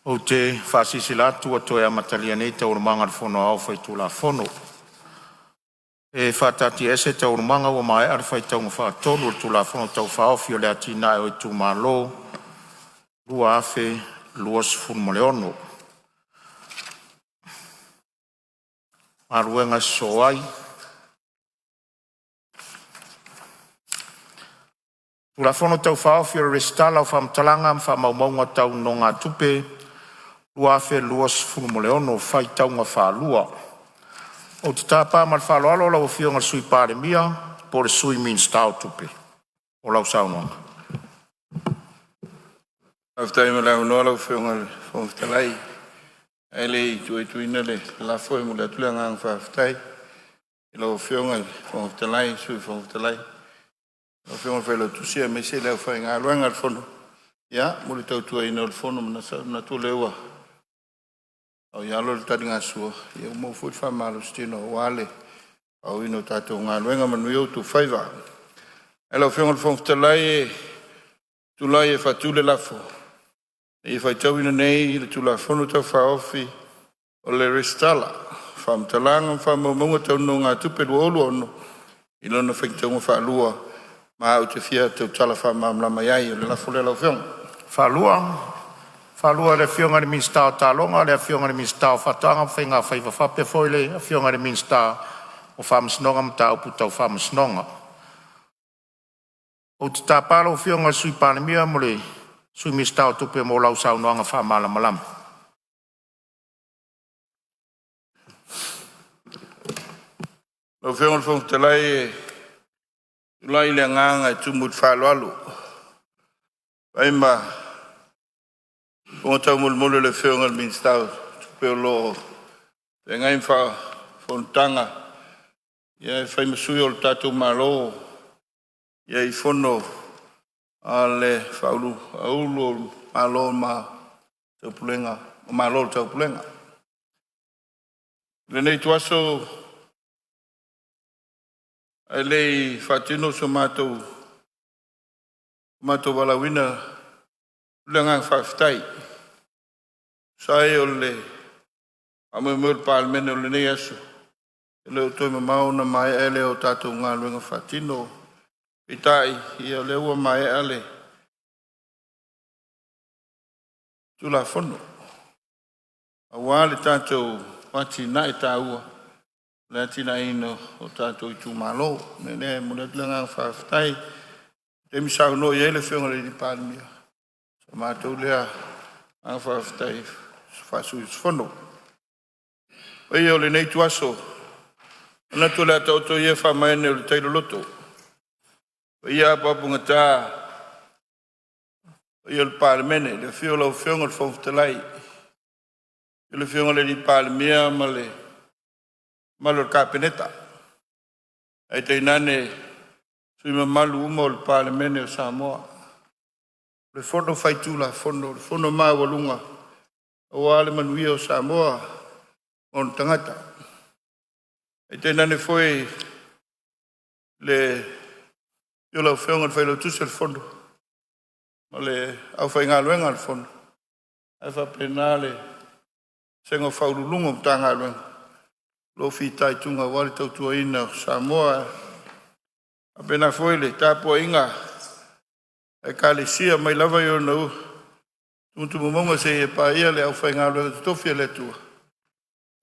Ou te faasilasila atu ua toe amatalia nei Taualumaga a le Fono Aoao Faitulafono. E faataatiaese Taualumaga ua maea le faitauga faatolu o le Tulafono Tau Faaofi o le Atinae o Itumalo 2026. E Tulafono Tau Faaofi o le Resitala o Faamatalaga ma Faamaumauga Tau Nonogatupe 2026 Faitauga Faalua. Ou te tapa ma le faaaloalo lau Afioga i le Sui Palemia po o le Sui Minisita o Tupe mo lau saunoaga. Faafetai mo le avanoa lau Afioga i le Fofoga Fetalai. Ae le i tuuina le lafo, e momoli atu le agaga faafetai i lau Afioga i le Fofoga Fetalai, Sui Fofoga Fetalai, lau Afioga i le Failautusi aemaise le aufaigaluega a le Fono mo le tautuaina o le Fono. E manatu o lea ua faaoialo le taligasua, ua maua foi le faamalositino aua le faaauauina o tatou galuega. Manuia outou faiva. Ae lau Afioga i le Fofoga Fetalai e tulai e faatu le lafo, Ina ia faitauina nei le Tulafono Tau Faaofi o le Resitala o Faamatalaga ma Faamaumauga Tau Nonogatupe 2026 i lona faitauga faalua, ma ou te fia tautala faamalamalama i ai. O le lafo lea lau Afioga. Faalua e le Afioga i le Minisita o Taaloga, le Afioga i le Minisita o Faatoaga ma Faiga Faiva faapea foi le Afioga i le Minisita o Faamasinoga ma Mataupu Tau Faamasinoga. Ou te tapa lau Afioga i le Sui Palemia mo le Sui Minisita o Tupe mo lau saunoaga faamalamalama. Lau Afioga i le Fofoga Fetalai, e tulai ma le agaga e tumu i le faaaloalo e fai ma fofoga taumolimoli o le Afioga i le Minisita o Tupe o lo o feagai ma fonotaga, e fai ma sui o le tatou Malo i fono a le aulu o Malo o le Taupulega. I lenei ituaso ae le i faatino so matou valaauina, e momoli le agaga faafetai e tusa ai o le faamoemoe o le Palemene o lenei aso, e le o toe mamao ona maea lea o tatou galuega faatino. Peitai, o lea ua maea le Tulafono aua le tatou atinae taua, le atinaeina o tatou itumalo. O le mea lea e momoli atu le agaga faafetai. I le taimi saunoa i ai le Afioga i le Palemia, o le matou lea agaga faafetai faa-sui usufono. O paia o lenei ituaso, e manatu o le a taoto ia faamaene o le tai loloto, o paia apoapogata o paia o le Palemene, i le afio o lau Afioga i le Fofoga Fetalai, afio le Afioga i le Palemia ma le mamalu o le Kapeneta, ae tainane sui usufono mamalu uma o le Palemene o Samoa. O le Fono Faitulafono, o le fono maualuga aua le manuia o Samoa ma ona tagata. Ae tainane foi le afio o lau Afioga i le Failautusi o le Fono ma le aufaigaluega a le Fono, ae faapena le vasega o Ofisa Sili o Pulega o Matagaluega o lo o fitaituga aua le tautuaina o Samoa. E faapena foi le tapuaiga a Ekalesia mai lava i ona tumutumu mauga seia paia le aufaigaluega totofi a le Atua.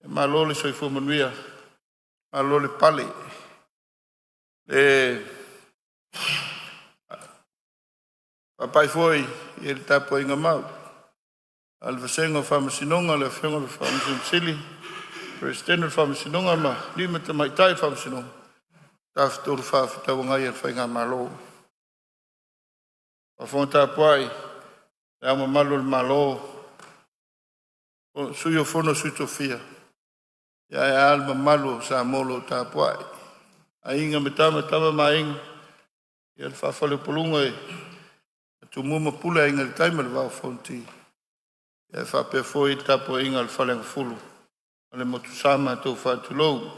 Malo le soifua manuia, malo le pale. E faapai foi i le tapuaiga mau a le Vasega o Faamasinoga, le Afioga i le Faamasino Sili, Peresetene o le Faamasinoga ma alii ma tamaitai o le Faamasinoga, Tafatolu Fefaatauagai a le Faigamalo. Faafofoga tapuai Le Ao Mamalu o le Malo, Sui o le Fono a Sui Tofia ae a le mamalu o Samoa o lo o tapuai, Aiga ma Tama, Tama ma Aiga, le faafaleupoluga a Tumua ma Pule, Aiga i le Tai ma le Vaa o Fonoti, ae faapea foi le tapuaiga a le Faleagafulu ma le Motusa. Matou te faatulou.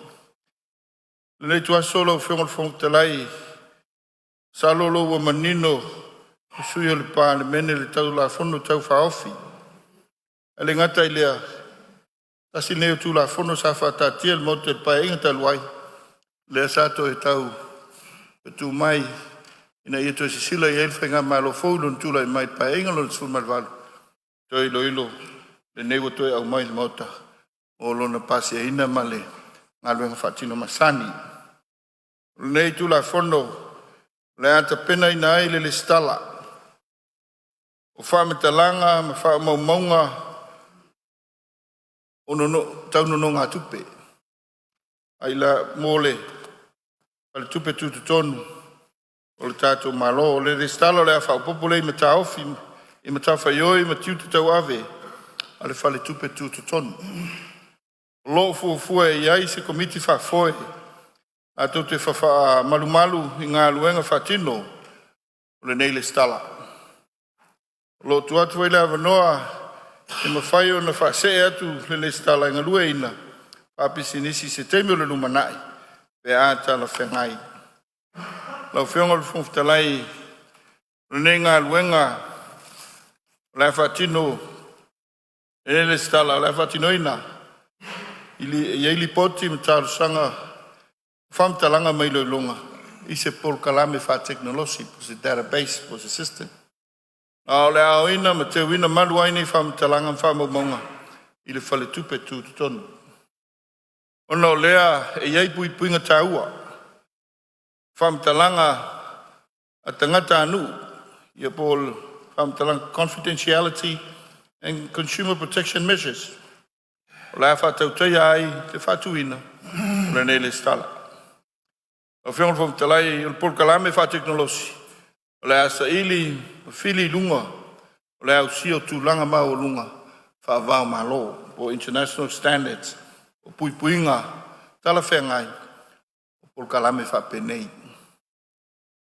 I lenei ituaso lau Afioga i le Fofoga Fetalai, masalo o lo o ua manino i sui usufono o le Palemene le Tulafono Tau Faaofi. Ae le gata i lea, tasi lenei o Tulafono sa faataatia i le Maota i le Paeaiga talu ai, lea sa toe tau faatu mai ina ia toe silasila i ai le Faigamalo fou i lona tulai mai i le Paeaiga Lona XVIII, toe iloilo lenei ua toe aumai i le Maota mo lona pasiaina ma le galuega faatino masani. O lenei Tulafono o le a tapenaina ai le lesitala o faamatalaga ma faamaumauga o tau nonogatupe a mo le Faletupe Tutotonu o le tatou Malo. O le resitala o le a faaopopo lea i i matafaioi ma tiute tauave a le Faletupe Tutotonu. O lo o fuafua e i ai se Komiti Faafoe latou te faamalumalu i galuega faatino o lenei lesitala. O lo o tuu atu foi le avanoa e mafai ona faasee atu le lesitala e galueaiina faapisinisi i se taimi o le lumanai pe a talafeagai. Lau Afioga i le Fofoga Fetalai, o lenei galuega o le a faatino e le Lesitala o le a faatinoina e i ai lipoti ma talosaga o faamatalaga ma iloiloga i se polokalame faatekonolosi po o se database po o se system. A o le a aoina ma teuina malu ai nei faamatalaga ma faamaumauga i le Faletupe Tutotonu. Ona o lea, e i ai puipuiga taua o faamatalaga a tagatanuu ia po o faamatalaga confidentiality and consumer protection measures o le a faatautaia ai le faatuina o lenei lesitala. Lau Afioga i le Fofoga Fetalai, o le polokalame faatekonolosi o le a saili ma fili i luga o le ausia o tulaga maualuga faava-o-Malo po o international standards o puipuiga talafeagai o polokalame faapenei.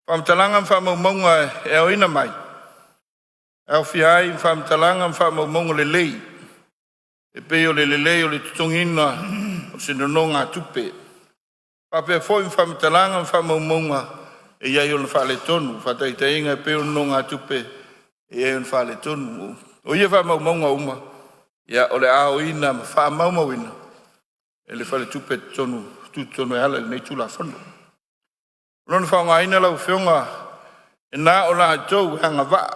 Faamatalaga ma faamaumauga e aoina mai, e aofia ai faamatalaga ma faamaumauga lelei, e pei o le lelei o le totogiina o se nonogatupe, faapea foi ma faamatalaga ma faamaumauga e i ai ona faaletonu, faataitaiga e pei o nonogatupe e i ai ona faaletonu. O ia faamaumauga uma, ia, o le a aoina ma faamaumauina e le Faletupe Tutotonu e ala i lenei Tulafono. O lona faaaogaina lau Afioga, e na o latou e agavaa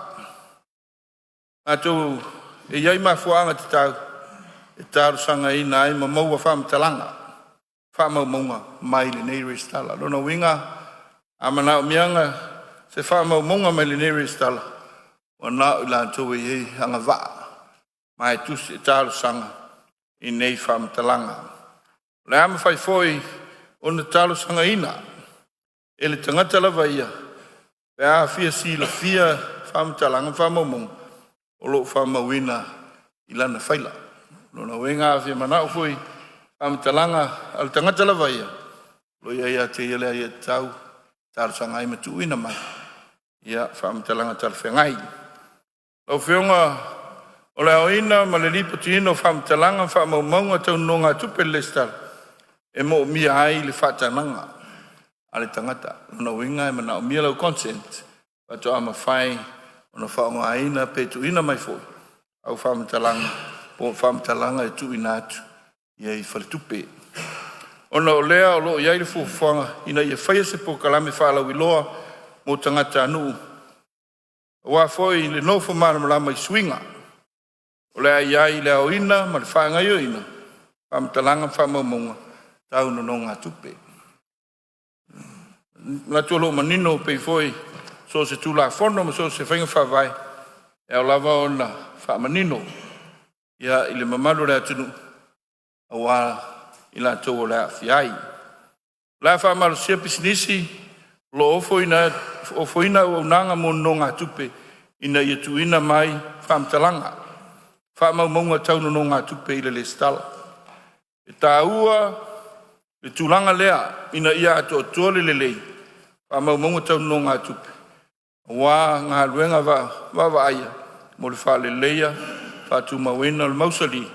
latou e i ai mafuaaga tatau e talosagaina ai ma maua faamatalaga faamaumauga mai lenei resitala. O lona uiga a manaomia se faamaumauga mai lenei resitala, ua na o i latou e i ai agavaa ma e tusi e talosaga i nei faamatalaga. O le a mafai foi ona talosagaina e le tagata lava ia pe a fia silafia faamatalaga ma faamaumauga o lo o faamauina i lana faila. O lona uiga a fia manao foi i faamatalaga a le tagata lava ia, o lo o ia ia te ia le aiatatau e talosaga ai ma tuuina mai ia faamatalaga talafeagai. Lau Afioga, o le aoina ma le lipotiina o faamatalaga ma faamaumauga tau nonogatupe i le resitala, e moomia ai le faatagaga a le tagata. O lona uiga e manaomia lau consent faatoa mafai ona faaaogaina pe tuuina mai foi au faamatalaga po o faamatalaga e tuuina atu i ai i faletupe. Ona o lea, o lo o i ai le fuafuaga ina ia faia se polokalame faalauiloa mo tagatanuu aua foi le nofo malamalama i suiga o le a i ai le aoina ma le faagaoioiga o faamatalaga ma faamaumauga tau nonogatupe. Manatu o lo o manino pei foi so o se Tulafono ma so o se faiga faavae, e ao lava ona faamanino ia i le mamalu o le atunuu aua i latou o le a aafia ai. O le a faamalosia pisinisi o lo o ofoina auaunaga mo nonogatupe ina ia tuuina mai faamatalaga faamaumauga tau nonogatupe i le resitala. E taua le tulaga lea ina ia atoatoa le lelei o faamaumauga tau nonogatupe aua galuega vaavaaia mo le faaleleia ma faatumauina o le mausali o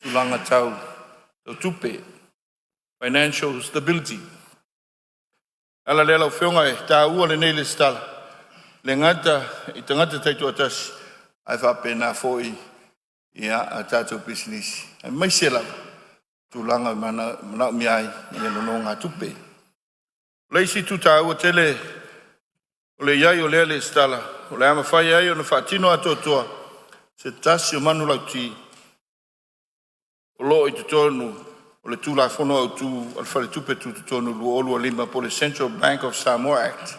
tulaga tau tupe (financial stability). O le ala lea lau Afioga e taua lenei lesitala, e le gata i tagata taitoatasi ae faapena foi ia a tatou pisinisi, aemaise lava tulaga e manaomia ai ia nonogatupe. O le isi itu taua tele o le i ai o lea resitala, o le a mafai ai ona faatino atoatoa se tasi o manulauti o lo o i totonu o le Tulafono Autu a le Faletupe Tutotonu 2025 po o le Central Bank of Samoa Act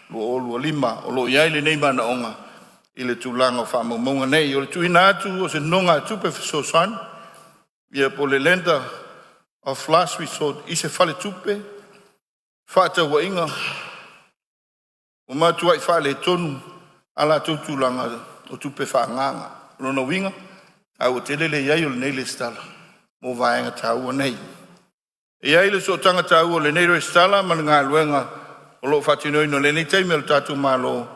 2025, o lo o i ai lenei manaoga i le tulaga o faamaumauga nei. O le tuuina atu o se nonogatupe fesoasoani ia po o le Lender of Last Resort i se Faletupe Fefaatauaiga ua matuai faaletonu a latou tulaga o tupe faaagaaga. O lona uiga, e taua tele le i ai o lenei resitala mo vaega taua nei. E i ai le sootaga taua o lenei resitala ma le galuega o lo o faatinoina i lenei taimi e le tatou Malo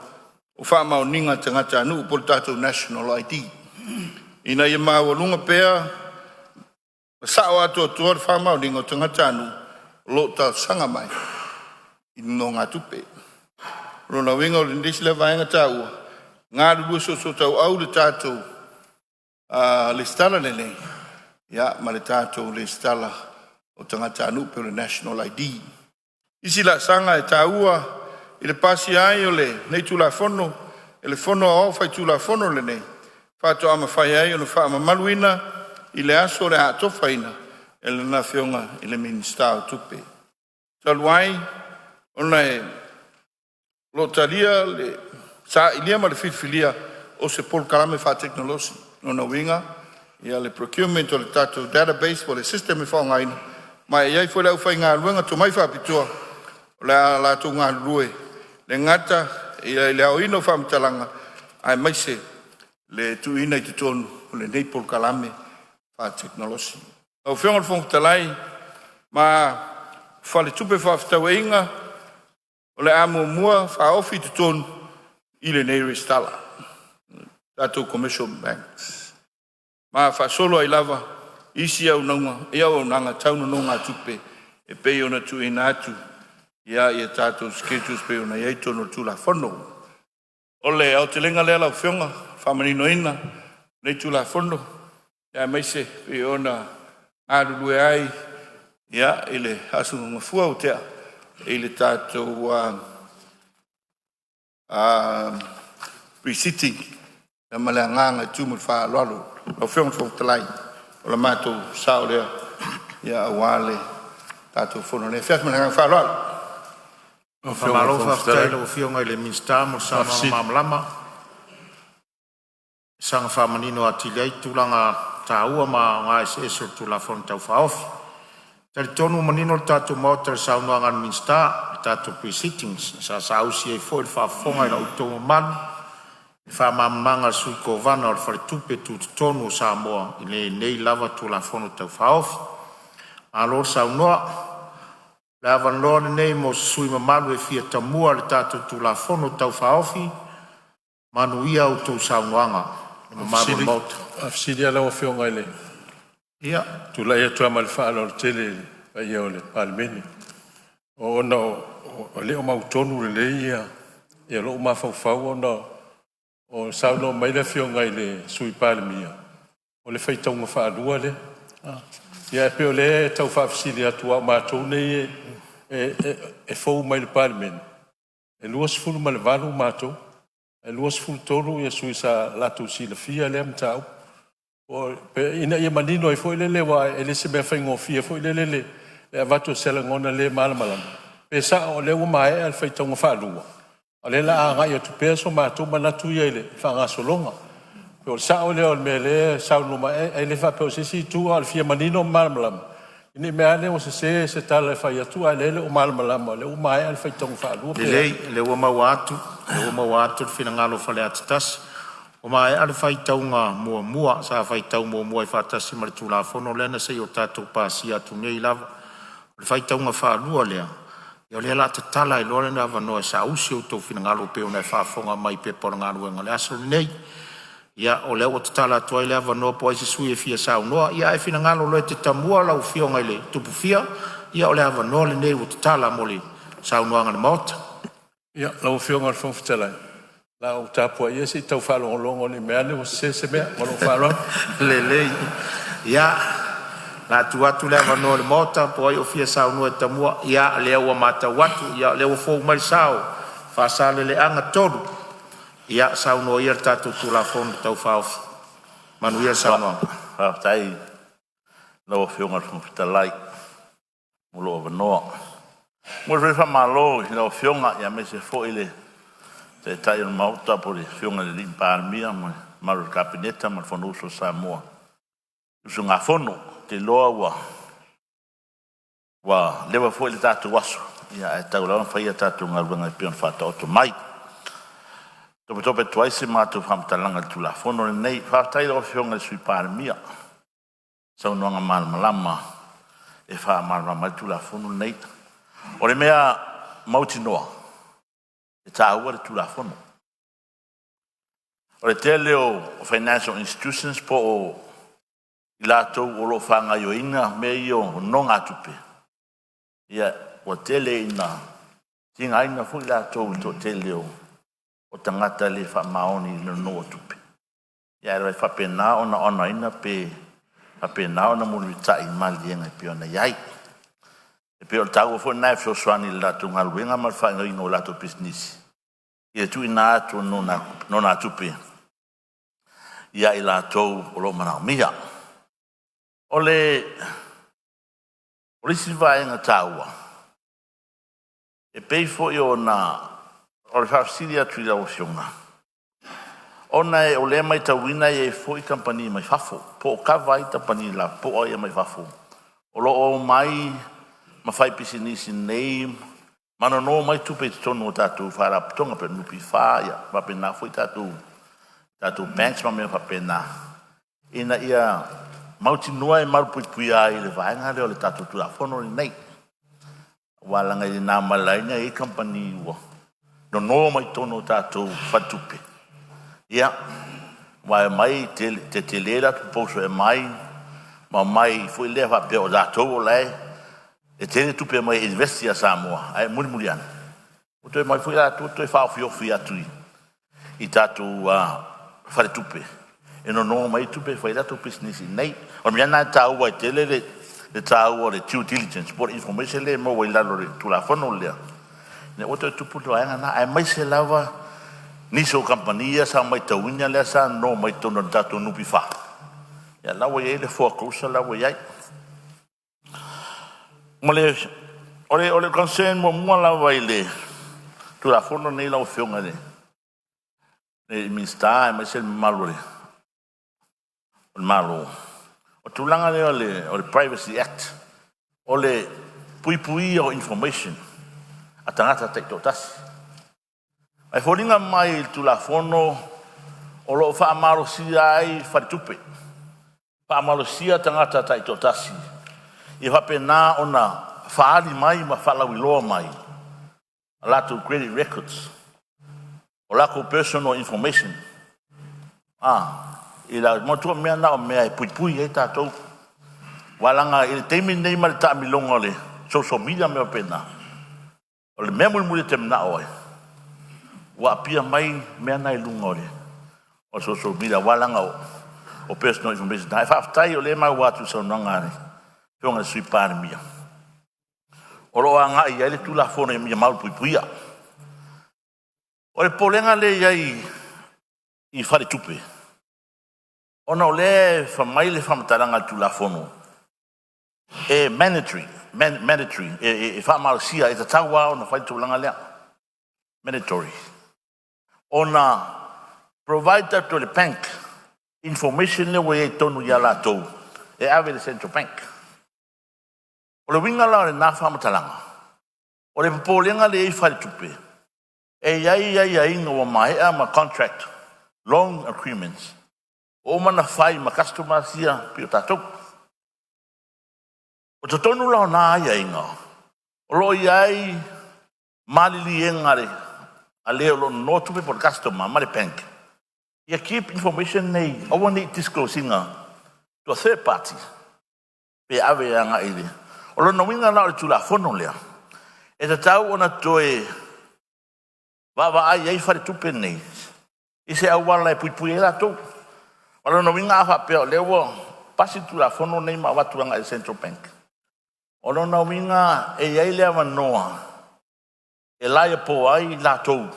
o faamaoniga tagatanuu po o le tatou National ID, ina ia maualuga pea ma sao atoatoa le faamaoniga o tagatanuu o lo o talosaga mai i nonogatupe. O lona uiga o le isi lea vaega taua, e galulue soosootauau le tatou lesitala lenei ma le tatou lesitala o tagatanuu po o le National ID. Isi laasaga e taua i le pasia ai o lenei Tulafono e le Fono Aoao Faitulafono lenei, faatoa mafai ai ona faamamaluina i le aso o le a atofaina e Lana Afioga i le Minisita o Tupe. Talu ai ona o lo o talia le sailia ma le filifilia o se polokalame faatekonolosi. O lona uiga o le procurement o le tatou database po o le system e faaaogaina, ma e i ai foi le aufaigaluega tomai faapitoa o le a latou galulue, e le gata i le aoina o faamatalaga aemaise le tuuina i totonu o lenei polokalame faatekonolosi. Lau Afioga i le Fofoga Fetalai, ma Faletupe Fefaatauaiga o le a muamua faaofi i totonu i lenei resitala tatou Commercial Banks ma faasolo ai lava isi auaunaga tau nonogatupe e pei ona tuuina atu ia tatou schedules e pei ona i ai totonu o le Tulafono. O le aotelega lea lau Afioga, faamaninoina lenei Tulafono aemaise pei ona galulue ai i le aso Gafua ua tea i le tatou Pre-sitting ma le agaga e tumu i le faaaloalo. Lau Afioga i le Fofoga Fetalai, o le matou sao lea aua le tatou fono i lenei afiafi. Ma le agaga faaaloalo. Faamalo faafetai i lau Afioga i le Minisita mo le saunoaga malamalama e saga faamanino atili ai tulaga taua ma aoga eseese o le Tulafono Tau Faaofi. E talitonu ua manino le tatou Maota i le saunoaga a le Minisita i le tatou Pre-sittings sa saausi ai foi le faafofoga a lo outou mamalu i le faamalamalamaga a le Sui Kovana o le Faletupe Tutotonu o Samoa i lenei lava Tulafono Tau Faaofi. Malo le saunoa. O le avanoa lenei mo se sui usufono mamalu e fia tamua i le tatou Tulafono Tau Faaofi. Manuia a outou saunoaga le mamalu o le Maota. Faafesili lava lau Afioga i le… Tulai atu lava ma le faaaloalo tele i le paia o le Palemene, ona e le o mautonu lelei lou mafaufau ona o saunoa mai le Afioga i le Sui Palemia o le faitauga faalua lea. Ia ae pei o lea e tau faafesili atu aua o matou nei e fou mai i le Palemene, e 28 matou, ae 23 sui usufono sa latou silafia lea mataupu. Ina ia manino ai foi lele aua e le o se mea faigofie foi lele le avatu o se lagona le malamalama, pe sao o lea ua maea le faitauga faalua, a o lea o le a agai atu pea so matou manatu ia i le faagasologa. Po o le sao lea o le mea lea e saunoa mai ai, ae le faapea o se isi itu, a o le fia manino ma malamalama ne i meaane ua sese se tala e fai atu a o lea e le o malamalama o lea ua maea le faitauga faalua pe a. Lelei, o lea ua maua atu le finagalo o Faleata 1. Ua maea le faitauga muamua sa faitau muamua ai faatasi ma le Tulafono lea na se i o tatou pasia atu nei lava. O le faitauga faalua lea, o lea o le a tatala ai loa le avanoa e saausi o outou finagalo pei ona e faafofoga mai i le Pepa o Galuega i le aso lenei. Ia, o lea ua tatala atu ai le avanoa po o ai se sui usufono e fia saunoa. Ia, a e finagalo loa e te tamua lau Afioga i le Tupufia, ia o le avanoa lenei ua tatala mo le saunoaga i le Maota. Ia, lau Afioga i le Fofoga Fetalai, Le a ou tapuaia se i tau faalogologo ne i mea ane ua sese se mea. Ma lou faaaloalo. Lelei. Ia, o le a tuu atu le avanoa i le Maota po o ai o fia saunoa e tamua. Ia, o lea ua matau atu, o lea ua fou mai le sa o Faasaleleaga 3. Ia saunoa ia i le tatou Tulafono Tau Faaofi. Manuia le saunoaga. Faafetai i lau Afioga i le Fofoga Fetalai mo lou avanoa. E momoli foi le faamalo i lau Afioga aemaise foi le Taitai o le Maota po o le Afioga i le Palemia ma le mamalu o le Kapeneta ma le Fonousu a Samoa i le usugafono. Ou te iloa ua leva foi le tatou aso, ae tatau lava ona fai a tatou galuega e pei ona faataoto mai. E topetope atu ai se matou faamatalaga i le Tulafono lenei. Faafetai i lau Afioga i le Sui Palemia i le saunoaga malamalama e faamalamalama ai le Tulafono lenei. O le mea mautinoa, e taua le Tulafono. O le tele o financial institutions po o i latou o lo o faagaoioiga mea ia o nonogatupe, ia ua tele ina tigaina foi latou i le toatele o tagata le faamaoni i le nonogatupe, ae faapena ona honour ina pe faapena ona mulimulitai i maliega e pei ona i ai. E pei o le taua foi lena e fesoasoani i le latou galuega ma le faagaoioiga o latou pisinisi i le tuuina atu o nonogatupe ia i latou o lo o manaomia. O le isi vaega taua e pei foi ona o le faafesili atu i lau Afioga, ona o lea e matauina e i ai foi kamupani mai fafo po o kava ai kamupani lapopoa ia mai fafo o lo o omai ma faipisinisi i inei ma nono mai tupe i totonu o tatou Faalapotopotoga e pei o le NPF, faapena foi tatou banks ma mea faapena, ina ia mautinoa e malupuipuia ai i le vaega lea o le tatou Tulafono lenei. Aua leaga e le na ma le laina e i ai kamupani ua nono mai totonu o tatou faletupe, ia, aua e omai tetele le latou proposal e aumai ma omai foi lea faapea o latou o la e tele tupe e omai e invest ia Samoa, ae mulimuli ane ua toe omai foi latou toe faaofiofi atu i tatou faletupe e nono mai ai tupe e fai ai latou pisinisi i inei. O le mea lena e taua ai tele le taua o le due diligence po o le information lea e maua i lalo o le Tulafono lea, ina ia aua ne i toe tupu le vaega lena, aemaise lava nisi o kamupani ia sa matauina lea sa nono mai totonu o le tatou NPF, ia la ua i ai le foreclosure la ua i ai. O le concern muamua lava i le Tulafono lenei lau Afioga i le Minisita aemaise le mamalu o le Malo, o le tulaga lea o le Privacy Act, o le puipuia o information a tagata taitoatasi. Ae foliga mai i le Tulafono o lo o faamalosia ai faletupe, faamalosia tagata taitoatasi ia faapena ona faaali mai ma faalauiloa mai a latou credit records, o latou personal information. Manatua mea na o mea e puipui ai tatou. Aua leaga i le taimi lenei ma le taamiloga o le social media ma mea faapena, o le mea mulimuli e te manao ai, ua appear mai mea na i luga o le social media, aua leaga o personal information. Ae faafetai o lea e maua atu i le saunoaga a le Afioga i le Sui Palemia, o lo o agai i ai le Tulafono ina ia malupuipuia. O le popolega lea e i ai i faletupe, ona o lea e fai mai le faamatalaga a le Tulafono, e mandatory, mandatory, e faamalosia, e tatau lava ona fai le tulaga lea, mandatory, ona provide atu e le bank information lea ua i ai i totonu ia latou e ave i le Central Bank. O le uiga la o lena faamatalaga, o le popolega lea e i ai i faletupe, e i ai aiaiga ua maea ma contract loan agreements ua uma ona fai ma customers ia pei o tatou. O totonu la o na aiaiga, o lo o i ai maliliega a le o lo o nono tupe po o le customer ma le bank, ia keep information nei, aua ne i disclose ina to a third party pe ave agai i le. O lona uiga la o le Tulafono lea, e tatau ona toe Vaavaai i ai faletupe nei i se auala e puipui ai latou. O lona uiga a faapea o lea ua pasi le Tulafono lenei ma avatu agai i le Central Bank, o lona uiga e i ai le avanoa e liable ai latou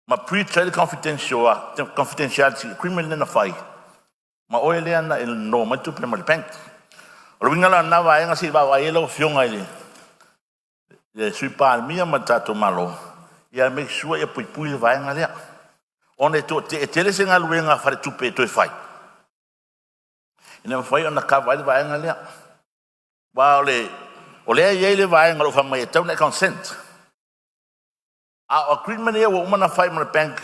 ma breach ai le confidentiality agreement lea na fai ma oe lea na e nono mai tupe mai le bank. O le uiga la o lena vaega, se i vaavaai i ai lau Afioga i le Sui Palemia ma le tatou Malo, ia make sure ia puipui le vaega lea, ona e tele se galuega a faletupe e toe fai ina ia mafai ona kava ai le vaega lea. Aua o lea e i ai le vaega o lo o fai mai e tatau ona e consent, a o agreement ia ua uma ona fai ma le bank,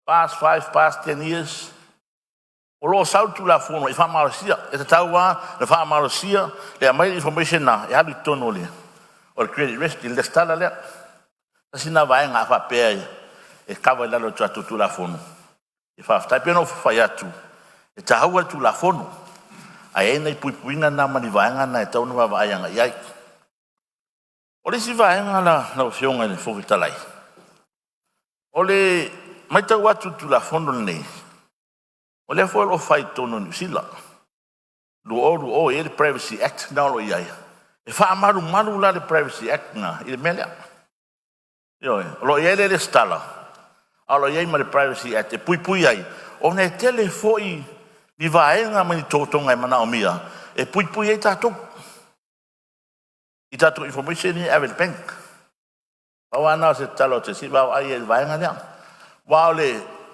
past 5, past 10 years, o lo o sau le Tulafono e faamalosia. E tatau lava ona faamalosia le aumai o le information lena e alu i totonu o le credit risk i le resitala lea. Tasi lena vaega a faapea e kava i lalo o le tatou Tulafono, e faafetai. E pei ona ou fai atu, e taua le Tulafono, ae i ai nai puipuiga na ma ni vaega na e tatau ona vaavaai agai i ai. O le isi vaega lau Afioga i le Fofoga Fetalai, o le matau atu i le Tulafono lenei, o lea foi o lo o fai i totonu o Niu Sila 2020, e i ai le Privacy Act lena o lo o i ai. E faamalumalu la le Privacy Act lena i le mea lea. Ioe, o lo o i ai le resitala, a o lo o i ai ma le Privacy Act e puipui ai, ona e tele foi ni vaega ma ni totoga e manaomia e puipui ai tatou i tatou information ia e ave i le bank. Pau lava lena o se tatalo atu se i vaavaai i ai i le vaega lea. Aua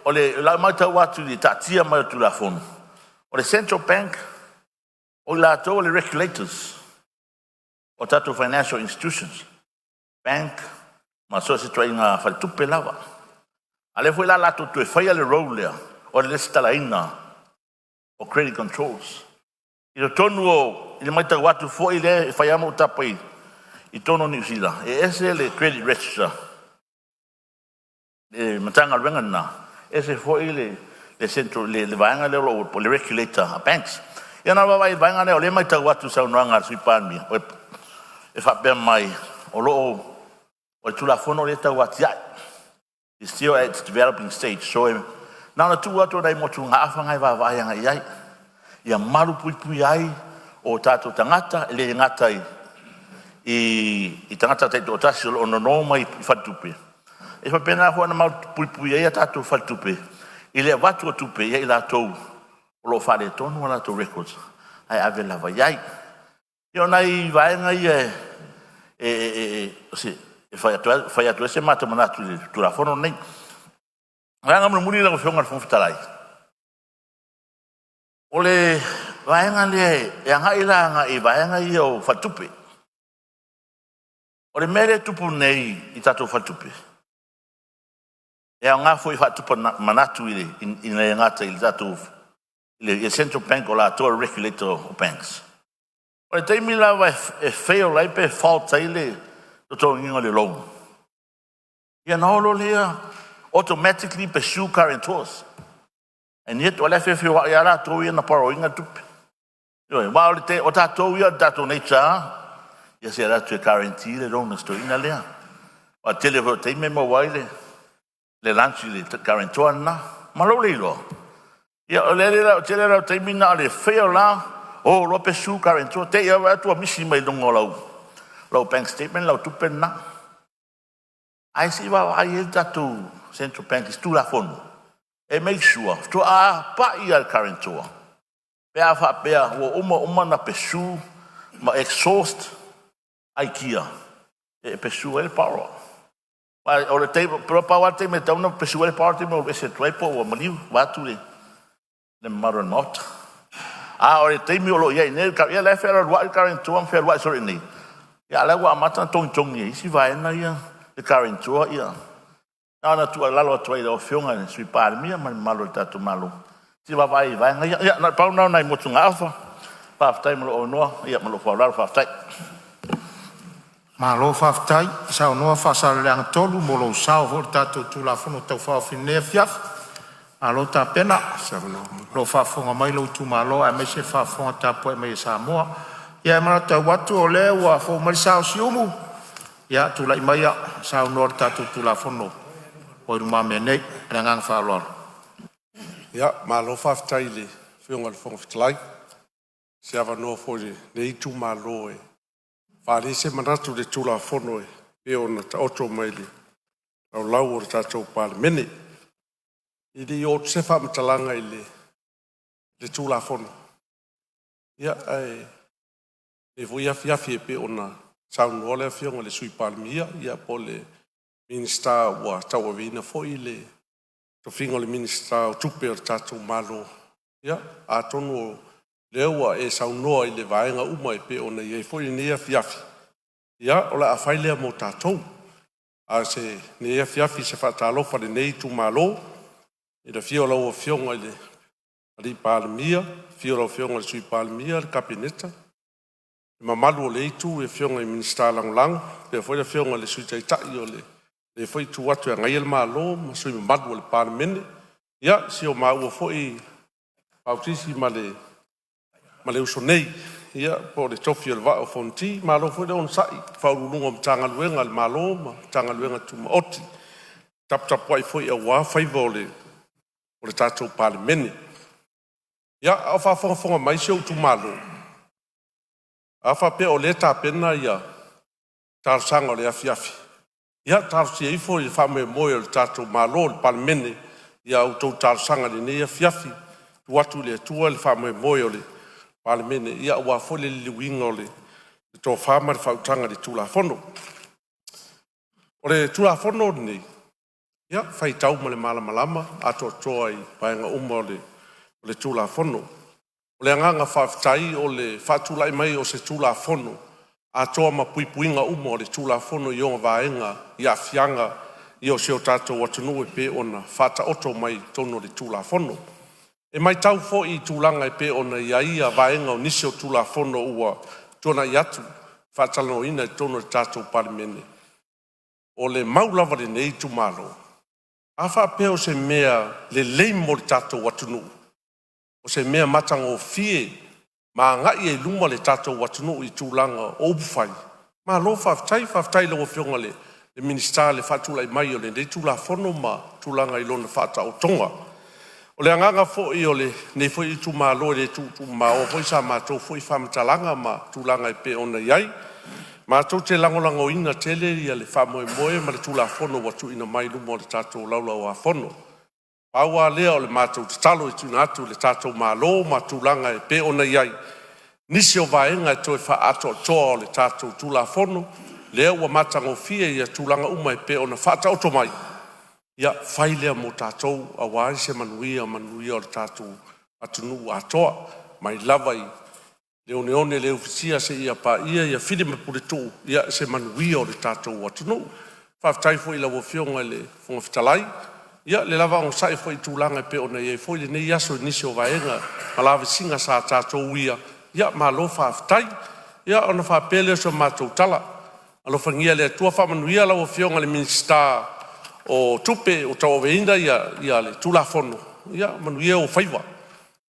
o lau matau atu i le taatia mai o le Tulafono, o le Central Bank, o i latou o le regulators o tatou financial institutions, bank ma so o se ituaiga faletupe lava. A o lea foi o le a latou toe faia le role lea o le resitalaina o credit controls. I totonu o, i le matau atu foi lea e fai lava ma ou tapa i totonu o Niu Sila, e ese le credit register, le Matagaluega lena, ese foi le central, le vaega lea o lo o le regulator a banks. Ia na vaavaai i le vaega lea, o lea e matau atu i le saunoaga a le Sui Palemia e faapea mai o lo o o le Tulafono lea e tau atiae, is still at its developing stage. So na ona tuu atu o nai motugaafa na e vaavaai agai i ai, ia malu puipuia ai o tatou tagata, e le gata i tagata taitoatasi o lo o nono mai i faletupe, e faapena foi ona malu puipuia ai a tatou faletupe i le avatu o tupe ia i latou o lo o faaletonu a latou records ae ave lava i ai. Ia o nai vaega ia e fai atu ai se matou manatu i le Tulafono lenei. O le vaega mulimuli lau Afioga i le Fofoga Fetalai, o le vaega lea e agai la agai i vaega ia o faletupe. O le mea lea e tupu nei i tatou faletupe, e aoga foi e faatupu manatu i le gata i le tatou i le Central Bank, o latou o le regulator o banks. O le taimi lava e fail ai pe fault ai le totogiina o le loan, ia ona o loa lea automatically pursue guarantors. And yet o la e feofeoai lava latou ia na borrow ina tupe. Ioe, aua o le o tatou ia o le tatou nature lava, ia se alu atu e guarantee le loan a si toeaina lea. Aua o le tele foi o taimi e maua ai le lunch i le guarantor lena. Ma lou le iloa, ia o le tele la o taimi na o le fail la, o loa pursue guarantor, te i lava vaai atu ua misi mai luga o lau bank statement lau tupe lena. Ae se i vaavaai i ai le tatou Central Bank i se Tulafono e make sure faatoa pai lava le guarantor pe a faapea ua uma uma ona pursue ma exhaust aikia e pursue ai le borrower. Aua o le taimi, pau lava le taimi e tatau ona pursue ai le borrower, o le taimi e alu ese atu ai po o ua maliu vaeatu le mamalu o le Maota. A o le taimi o lo o i ai nei, ia la e fealualuai le guarantor ma fealuai solo i inei, a o la e ua amata ona togitogi e isi vaega ia le guarantor. Ia na ona tuualalo atu ai i lau Afioga i le Sui Palemia ma le mamalu o le tatou Malo, se i vaavaai i vaega ia. Ia na o le pau lena o nai motugaafa. Faafetai mo lou avanoa ma lou faaaloalo. Faafetai. Malo faafetai saunoa Faasaleleaga 3 mo lou sao foi i le tatou Tulafono Tau Faaofi i lenei afiafi. Malo tapena, o lo o faafofoga mai lou itumalo aemaise le faafofoga tapuai mai a Samoa. Ia, e matau atu o lea ua fou mai le sa o Siumu. Ia tulai maia e saunoa i le tatou Tulafono ua i lumamea nei. Ma le agaga faaaloalo. Ia, malo faafetai i le Afioga i le Fofoga Fetalai i se avanoa foi o lenei itumalo e faaali ai se manatu i le Tulafono e pei ona taoto mai i le Laulau a le tatou Palemene. E le i oo atu se faamatalaga i le Tulafono, ia ae i lenei foi afiafi e pei ona saunoa le Afioga i le Sui Palemia po o le Minisita ua tauaveina foi le tofiga o le Minisita o Tupe o le tatou Malo, ia atonu o lea ua e saunoa i vaega uma e pei ona i ai foi lenei afiafi, ia o le a fai lea mo tatou. A o lenei afiafi i se faatalofa a lenei itumalo i le afio o lau Afioga i le Palemia, afio lau Afioga i le Sui Palemia, le Kapeneta, le mamalu o lea itu i Afioga i Minisita Lagolago, faapea foi le Afioga i le Sui Taitai o lea foi itu atu e agaia le Malo ma sui usufono mamalu o le Palemene. Ia, si o maua foi Pausisi ma le uso nei po o le tofi o le Vaa o Fonoti, malo foi le onosai i Ofisa Sili o Pulega o Matagaluega a le Malo ma Matagaluega Tumaoti o taputapuai foi aua faiva o le tatou Palemene. Ia, a o faafogafoga mai si ou itumalo, a faapea o lea e tapena ia talosaga o le afiafi, ia talosia ifo le faamoemoe o le tatou Malo le Palemene i a outou talosaga i lenei afiafi, tuu atu i le Atua le faamoemoe o le Palemene aua foi le liliuina o le tofa ma le faautaga i le Tulafono. O le Tulafono lenei, ia, e faitau ma le malamalama atoatoa i vaega uma o le Tulafono. O le agaga faafetai o le faatulai mai o se Tulafono atoa ma puipuiga uma o le Tulafono i ona vaega i aafiaga o si o tatou atunuu e pei ona faataoto mai i totonu o le Tulafono. E matau foi i tulaga e pei ona i ai vaega o nisi o Tulafono ua tuanai atu faatalanoaina i totonu o le tatou Palemene. O le mau lava a lenei itumalo, a faapea o se mea lelei mo le tatou atunuu, o se mea matagofie ma agai ai i luma le tatou atunuu i tulaga o upufai, malo faafetai. Faafetai i lau Afioga i le Minisita i le faatulai mai o lenei Tulafono ma tulaga i lona faataotoga. O le agaga foi o lenei foi itumalo e le tuutuumao foi sa matou foi faamatalaga ma tulaga e pei ona i ai, matou te lagolagoina tele le faamoemoe ma le Tulafono ua tuuina mai i luma o le tatou Laulau a Fono. Pau lava lea o le matou tatalo e tuuina atu i le tatou Malo ma tulaga e pei ona i ai nisi o vaega e toe faaatoatoa o le tatou Tulafono lea ua matagofie tulaga uma e pei ona faataoto mai, ia fai lea mo tatou aua se manuia o le tatou atunuu atoa, mai lava i le oneone le ufitia seia paia Fili ma Puletuu, ia se manuia o le tatou atunuu. Faafetai foi i lau Afioga i le Fofoga Fetalai i le lava onosai foi i tulaga e pei ona i ai foi lenei aso i nisi o vaega ma lavesiga sa tatou uia, ia malo faafetai. Ia ona faapea lea o se matou tala, alofagia e le Atua faamanuia lau Afioga i le Minisita o Tupe o tauaveina le Tulafono, ia manuia ou faiva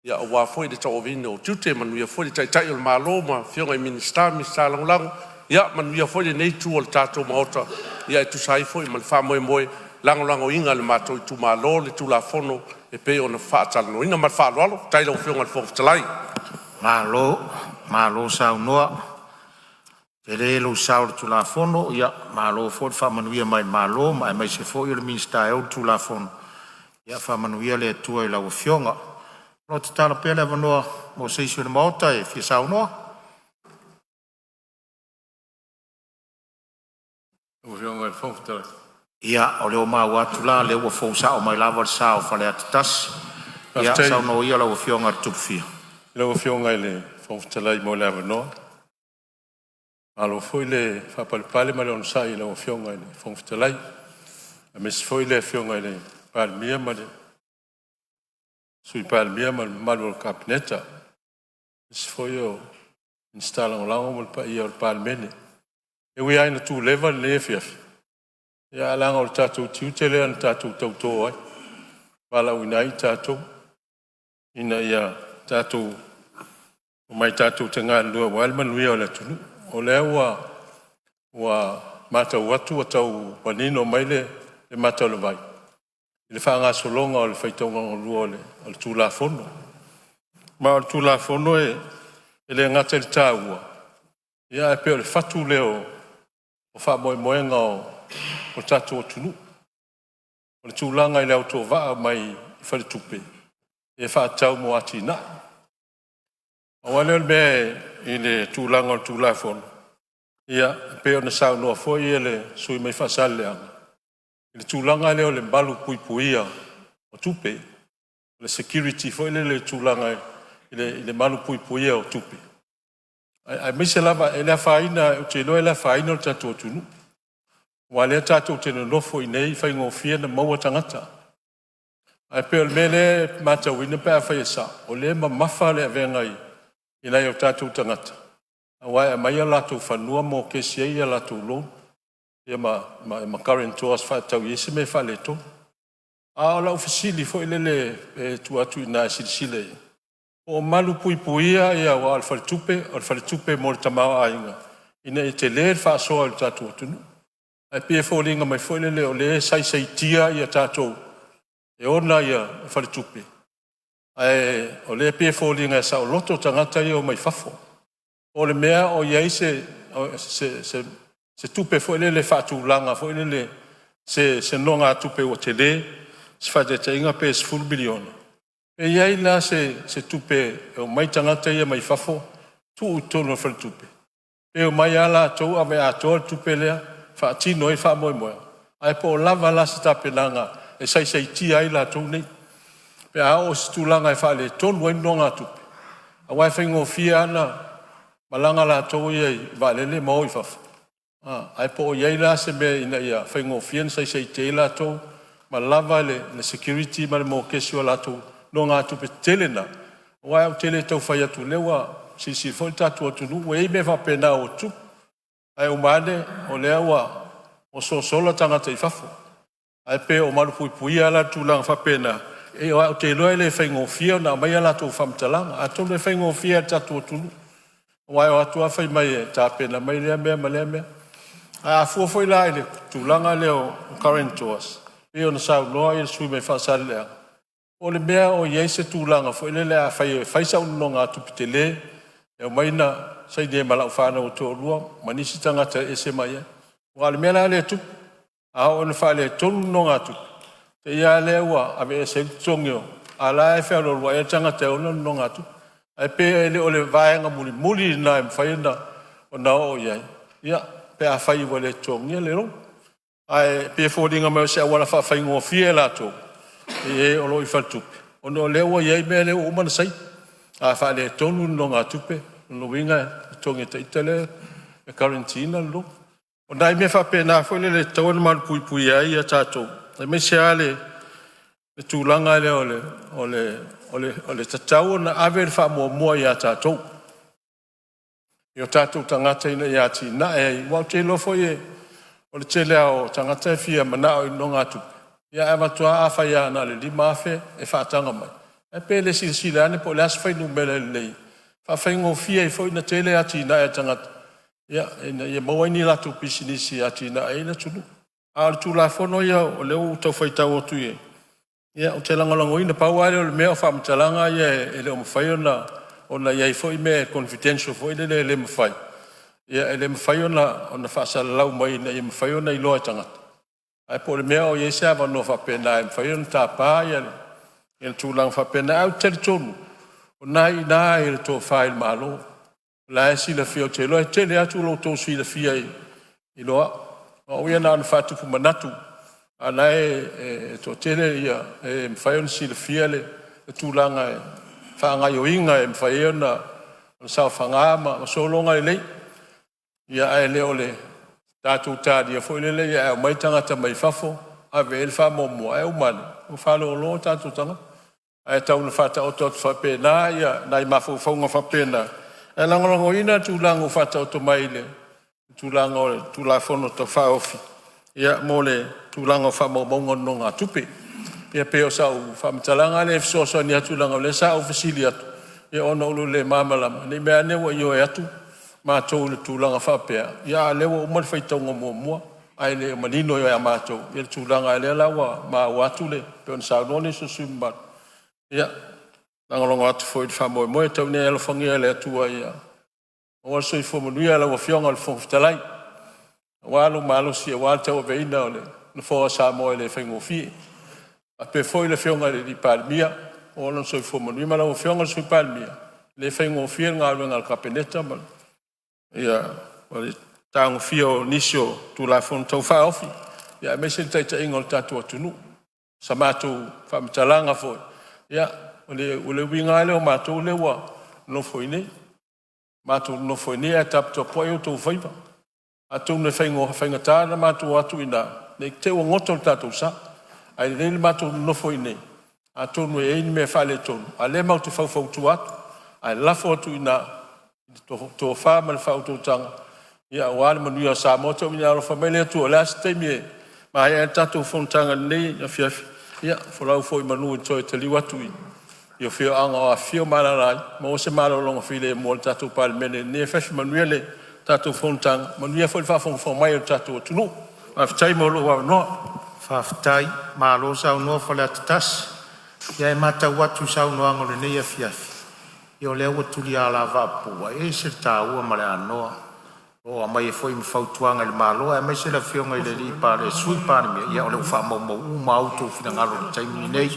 aua foi le tauaveina o ou tiute, manuia foi le Taitai o le Malo ma afioga i Minisita ma Minisita Lagolago, ia manuia foi lenei itu o le tatou Maota e tusa ai foi ma le faamoemoe, e lagolagoina e le matou itumalo le Tulafono e pei ona faatalanoaina. Ma le faaaloalo, faafetai i lau Afioga i le Fofoga Fetalai. Malo saunoa, tele lou sao i le Tulafono, malo foi le faamanuia mai le Malo aemaise foi o le Minisita e ou le Tulafono. Ia faamanuia le Atua i lau Afioga. O lo o tatala pea le avanoa mo se isi o le maota e fia saunoa. Ia o lea ua maua atu la o lea ua fou sao mai lava le sa o Faleata 1. Ia saunoa ia lau Afioga i le Tupufia. Lau Afioga i le Fofoga Fetalai mo le avanoa. Malo foi le faapalepale ma le onosai i lau Afioga i le Fofoga Fetalai, aemaise foi le Afioga i le Palemia ma le Sui Palemia ma le mamalu o le Kapeneta, aemaise foi o Minisita Lagolago ma le paia o le Palemene. E ui lava ina tuleva lenei afiafi, ae leaga o le tatou tiute lea na tatou tauto ai, na valaauina ai tatou ina ia tatou omai tatou te galulue aua le manuia o le atunuu. O lea ua matau atu ua tau manino mai le mata o le vai i le faagasologa o le faitauga lua o le Tulafono. Ma o le Tulafono e le gata i le taua, ae pei o le fatu lea o faamoemoega o le tatou atunuu. O le tulaga i le autovaa mai i faletupe e faatatau mo atinae. Pau lava lea o le mea i le tulaga o le Tulafono, e pei ona saunoa foi le sui usufono mai Faasaleleaga, i le tulaga lea o le malupuipuia o tupe, le security foi lele i le tulaga i le malupuipuia o tupe, aemaise lava e le afaina, ou te iloa e le afaina le tatou atunuu, aua o lea tatou te nonofo i inei e faigofie ona maua tagata. Ae pei o le mea lea e matauina pe afai e sao, o lea e mamafa le avega i nai o tatou tagata aua e aumai o latou fanua mokesi ai a latou loan ma guarantors e faatatau i ai se mea e faaletonu. A o lau fesili foi lele e tuu atu i ina e silasila i ai, po o malupuipuia aua o le faletupe o le faletupe mo le tamaoaiga ina ia tele le faasoa i le tatou atunuu. Ae pei e foliga mai foi lele o lea e saisaitia tatou e ona faletupe, ae o lea e pei e foliga e saoloto tagata ia e omai fafo. Po o le mea o i ai se tupe foi lele e faatulaga foi lele se nonogatupe ua tele, se faataitaiga pe $10 miliona, pe i ai la se tupe e omai tagata ia mai fafo tuu i totonu o le faletupe, pe omai lava latou ave atoa le tupe lea e faatino ai faamoemoega, ae po o lava la se tapenaga e saisaitia ai latou nei pe a oo i se tulaga e faaletonu ai le nonogatupe, aua e faigofie lava ona malaga latou ia i vaalele ma o i fafo. Ae po o i ai la se mea ina ia faigofie ona saisaitia ai latou ma lava le security ma le mokesi o latou nonogatupe tetele na, aua ou te le tau fai atu o lea ua silasila foi le tatou atunuu ua i ai mea faapena ua tutupu, ae uma ane o lea ua sosola tagata i fafo. Ae pe o malupuipuia la i tulaga faapena, aua ou te iloa e le faigofie ona aumai a latou faamatalaga. Atonu e faigofie lava i le tatou atunuu, aua e o atu lava fai mai e tapena mai lea mea ma lea mea. Ae a fua foi la i le tulaga lea o guarantors pei ona saunoa le sui usufono mai Faasaleleaga, po o le mea o i ai se tulaga foi lele afai e fai sau nonogatupe tele e omai na saini ai ma lau fanau e toalua ma nisi tagata e ese mai ai. Aua o le mea la lea e tupu, a oo ina faaletonu le nonogatupe, te i lava lea ua aveese ai le totogi o… a o la e fealualuai lava le tagata e ona le nonogatupe. Ae pe le o le vaega mulimuli lena e mafai ona oo i ai pe afai ua le totogia le loan. Ae pei e foliga mai o se auala faafaigofie i latou e o lo o i faletupe, ona o lea ua i ai mea lea ua uma ona saini. A faaletonu le nonogatupe, o lona uiga e totogi e ita lea e guarantee ina le loan. O nai mea faapena foi lele e tatau ona malupuipuia ai tatou, aemaise lava le tulaga lea o le tatau ona ave le faamuamua ia tatou i o tatou tagata ina ia atinae ai. Aua ou te iloa foi o le tele lava o tagata e fia manao i nonogatupe, ae avatu lava afai lava na o le $5,000 e faataga mai, ae pe le silasila ane po o le a se fuainumera lelei e faafaigofie ai foi ona tele atinae a tagata ina ia maua ai ni latou pisinisi e atia'e ai le atunuu. A o le Tulafono ia o lea ua ou tau faitau atu i ai, ou te lagolagoina. Pau lava lea o le mea o faamatalaga ia e le o mafai ona i ai foi mea e confidential foi lele e le mafai, e le mafai ona faasalalau mai ina ia mafai ona iloa e tagata. Ae po o le mea o i ai se avanoa faapena e mafai ona tapa le tulaga faapena. Ae ou te talitonu o lena e i ina le tofa i le Malo, o la e silafia. Ou te iloa e tele atu lo outou silafia i lo au. O au ia na ona faatupu manatu, a o la e toatele e mafai ona silafia le tulaga i faagaoioiga e mafai ai ona saofaga ma sologa lelei. Ae le o le tatou talia foi lele ae aumai tagata mai fafo ave i ai le faamuamua, ae uma ane ua faalolo o tatou tagata. Ae tau ina faataoto atu faapena nai mafaufauga faapena, ae lagolagoina le tulaga ua faataoto mai i le tulaga o le Tulafono Tau Faaofi mo le tulaga o faamaumauga o nonogatupe. Ia pei o sau faamatalaga lea e fesoasoani atu leaga o lea sa ou fesili atu ona o lou le malamalama, ne i meaane ua ioe atu matou i le tulaga faapea, a o lea ua uma le faitauga muamua ae le o manino ia matou le tulaga lea la ua maua atu e pei ona saunoa nisi o sui usufono mamalu. Ia, e lagolago atu foi i le faamoemoe. Tau ina ia alofagia e le Atua ia maua le soifua manuia i lau Afioga i le Fofoga Fetalai, aua lou malosi aua le tauaveina o le nofoa o Samoa e le faigofie. Faapea foi le Afioga i le Palemia, maua lona soifua manuia ma lau Afioga i le Sui Palemia, e le faigofie le galuega a le Kapeneta ma le tagofia o nisi o Tulafono Tau Faaofi, aemaise le taitaiga o le tatou atunuu. O sa matou faamatalaga foi, ia o le uiga lava lea o matou lea ua nonofo i inei, matou nonofo i inei ae taputapuai outou faiva. Atonu e faigata ona matou o atu i ina ne i te i ua goto le tatou sa. Ae lelei le matou nonofo i inei atonu e i ai ni mea faaletonu, a o lea matou te faufautua atu, ae lafo atu i ina i le tofa ma le faautautaga aua le manuia o Samoa. Tau ina ia alofa mai le Atua, o le a se taimi e maea ai le tatou fonotaga i lenei afiafi, ia folau foi i manu i le toe taliu atu i afioaga o afifio ma alaala ai, maua se malologa filemu o le tatou Palemene i lenei afiafi. Manuia le tatou fonotaga, manuia foi le faafogafoga mai a lo tatou atunuu. Faafetai mo lou avanoa. Faafetai, malo saunoa Faleata 1. Ia e matau atu i saunoaga o lenei afiafi, ia o lea ua tuli alavaa pupuu, ae ese le taua ma le anoa o lo o aumai ai foi ma fautuaga i le Malo aemaise le Afioga i le Sui Palemia. Ia o lea ua faamaumau uma lava outou finagalo i le taimi lenei.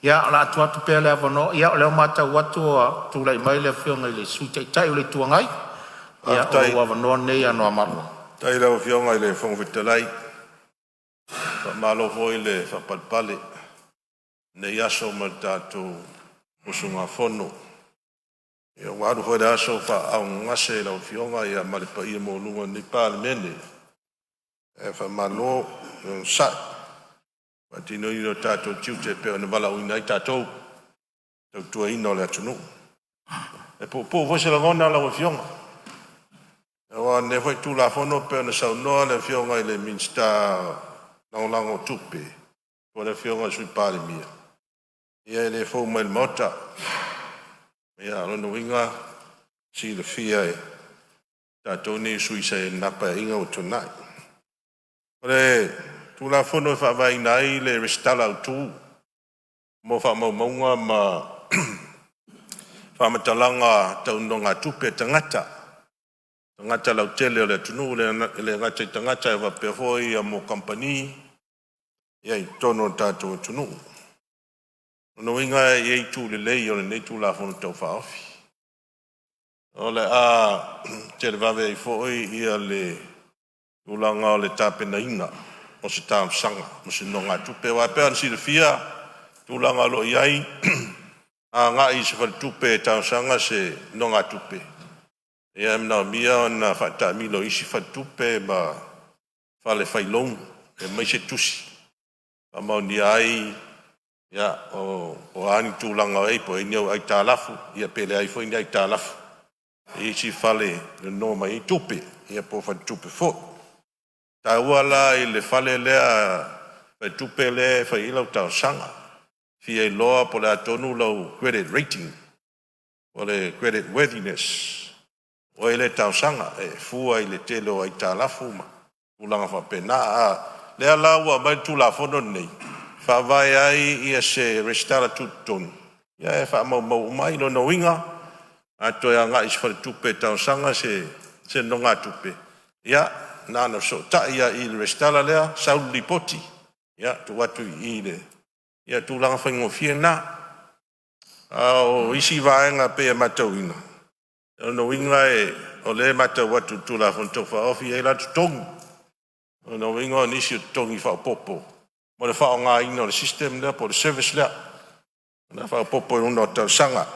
Ia, o le a tuu atu pea le avanoa. Ia o lea ua matau atu ua tulai mai le Afioga i le Sui Taitai o le Itu Agai. Ia, o lou avanoa lenei Anoamaa 2. Faafetai i lau Afioga i le Fofoga Fetalai, faamalo foi le faapalepale i lenei aso ma le tatou usugafono. Ia ua alu foi le aso o faaaaogagase lau Afioga ma le paia maualuga o lenei Palemene, ae faamalo le onosai i le faatinoina o tatou tiute e pei ona valaauina ai tatou i le tautuaina o le atunuu. E puupuu foi se lagona lau Afioga, aua o lenei foi Tulafono pei ona saunoa le Afioga i le Minisita Lagolago o Tupe po o le Afioga i le Sui Palemia, ia e le fou mai i le Maota. Ia o lona uiga e silafia e tatou nei o sui usufono sa i ai i lena Paeaiga ua tuanai. O le Tulafono e faavaeina ai le resitala autu mo faamaumauga ma faamatalaga tau nonogatupe a tagata lautele o le atunuu, e le gata i tagata ae faapea foi kamupani i totonu o le tatou atunuu. O lona uiga e i ai itu lelei o lenei Tulafono Tau Faaofi, o le a televave ai foi le tulaga o le tapenaina o se talosaga mo se nonogatupe. Aua e pei ona silafia tulaga o lo o i ai, a agai i se faletupe e talosaga se nonogatupe, e manaomia ona faataamilo i isi faletupe ma fale fai loan e aumai se tusi e faamaonia ai o a ni tulaga o i ai, po o i ai ni au aitalafu pe leai foi ni aitalafu i isi fale e nono mai ai tupe po o faletupe foi. E taua la i le fale lea faletupe lea e fai ai lau talosaga, e fia iloa po o le a tonu lau credit rating po o le credit worthiness o oe lea e talosaga, e fua i le tele o aitalafu ma tulaga faapena. A o lea la ua aumai le Tulafono lenei e faavae ai se resitala tutotonu e faamaumau uma ai. O lona uiga a toe agai i se faletupe e talosaga se nonogatupe, ia na ona fesootai lava i i le resitala lea sau le lipoti, tuu atu i i i tulaga faigofie na. A o isi vaega e pei ona matauina, o lona uiga o lea e matau atu i le Tulafono Tau Faaofi e i ai la totogi. O lona uiga o nisi o totogi faaopoopo mo le faaaogaina o le system lea po o le service lea, o le a faaopoopo i luga o talosaga.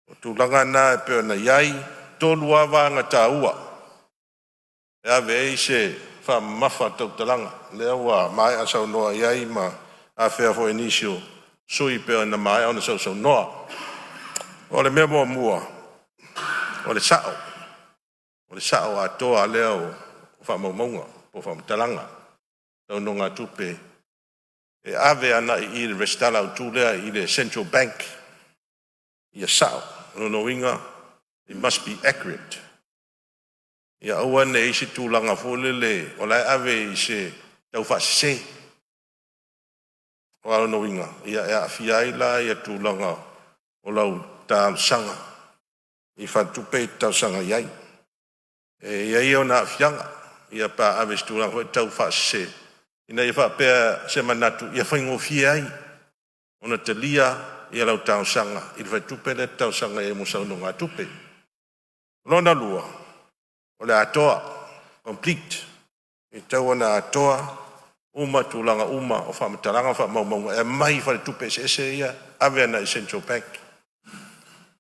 O tulaga na e pei ona i ai. E tolu lava vaega taua e ave i ai se faamamafa a le tautalaga, lea ua maea saunoa i ai ma afea foi e nisi o sui usufono e pei ona maea ona sausaunoa. O le mea muamua, o le sa'o, o le sa'o atoa lea o faamaumauga po o faamatalaga tau nonogatupe e ave agai i le resitala autu lea i le Central Bank ia sa'o. O lona uiga It must be accurate. Ia aua ne i i ai se tulaga foi lele o la e ave i se taufaasese. Aua o lona uiga e aafia ai la tulaga o lau talosaga i faletupe e te talosaga i ai. E i ai ona aafiaga pe a ave i se tulaga foi lea taufaasese, ina ne i faapea se manatu ia faigofie ai ona talia lau talosaga i le faletupe lea e te talosaga ai mo sau nonogatupe. Lona lua, o le atoa, complete. E tatau ona atoa uma tulaga uma o faamatalaga ma faamaumauga e aumai i faletupe eseese ia ave agai i le Central Bank.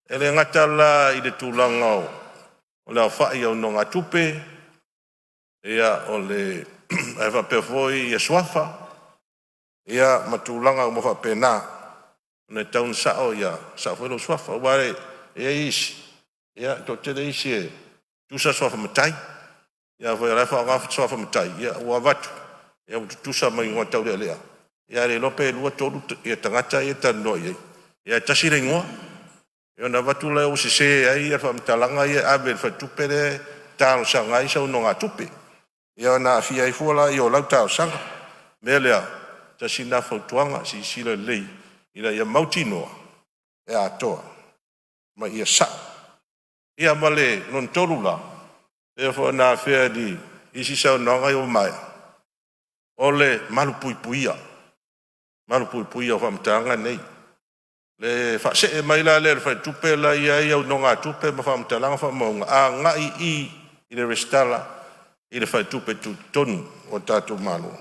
E le gata la i le tulaga o le aofai o nonogatupe, ae faapea foi suafa ma tulaga uma faapena, ona e tatau ona sao sao foi lou suafa. Aua e i ai isi, e toatele isi e tutusa suafa matai. Afai o la e faaaoga suafa matai, ua avatu ua tutusa ma igoa taulealea, ae le iloa pe lua tolu tagata ia e talanoa i ai, ae tasi le igoa. Ona avatu lea ua sese ai faamatalaga ia e ave i le faletupe lea e talosaga ai sau nonogatupe, ona aafia ai fua lea o lau talosaga. O le mea lea, tasi lena fautuaga, silasila lelei ina ia mautinoa e atoa ma ia sao. Ia ma le lona tolu la, pei foi ona afea i isi saunoaga ua maea, o le malupuipuia, malupuipuia o faamatalaga nei. Le faasee mai la lea i le faletupe la e i ai au nonogatupe ma faamatalaga ma faamaumauga agai i le resitala i le faletupe tutotonu o le tatou Malo,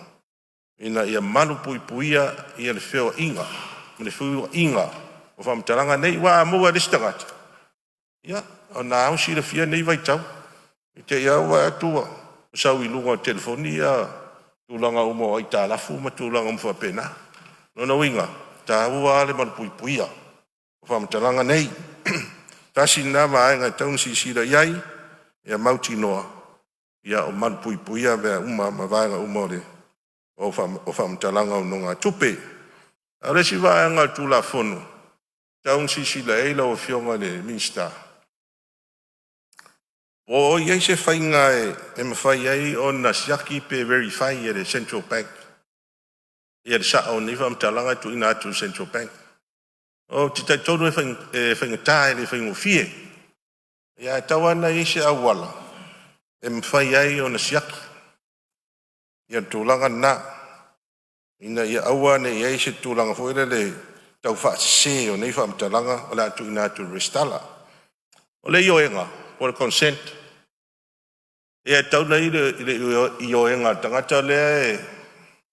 ina ia malupuipuia le feoaiga ma le feoaiga o faamatalaga nei. Aua a maua e le isi tagata, ia o lena ua silafia nei vaitau, i te i lava ua vaai atu ua sau i luga o telefoni tulaga uma o aitalafu ma tulaga uma faapena. O lona uiga, e taua lava le malupuipuia o faamatalaga nei. Tasi lena vaega e tatau ona silasila i ai, ia mautinoa o malupuipuia mea uma ma vaega uma o faamatalaga o nonogatupe. A o le isi vaega o le Tulafono e tatau ona silasila i ai lau Afioga i le Minisita, po o i ai se faiga e mafai ai ona siaki pe verify e le Central Bank le sao o nei faamatalaga e tuuina atu i le Central Bank. Ou te talitonu e faigata e le faigofie, ae tatau lava ona i ai se auala e mafai ai ona siaki le tulaga lena, ina ia aua ne i i ai se tulaga foi lele taufaasese o nei faamatalaga o le a tuuina atu e resitala. O le ioega po o le consent, e tatau ona i ai le ioega a le tagata lea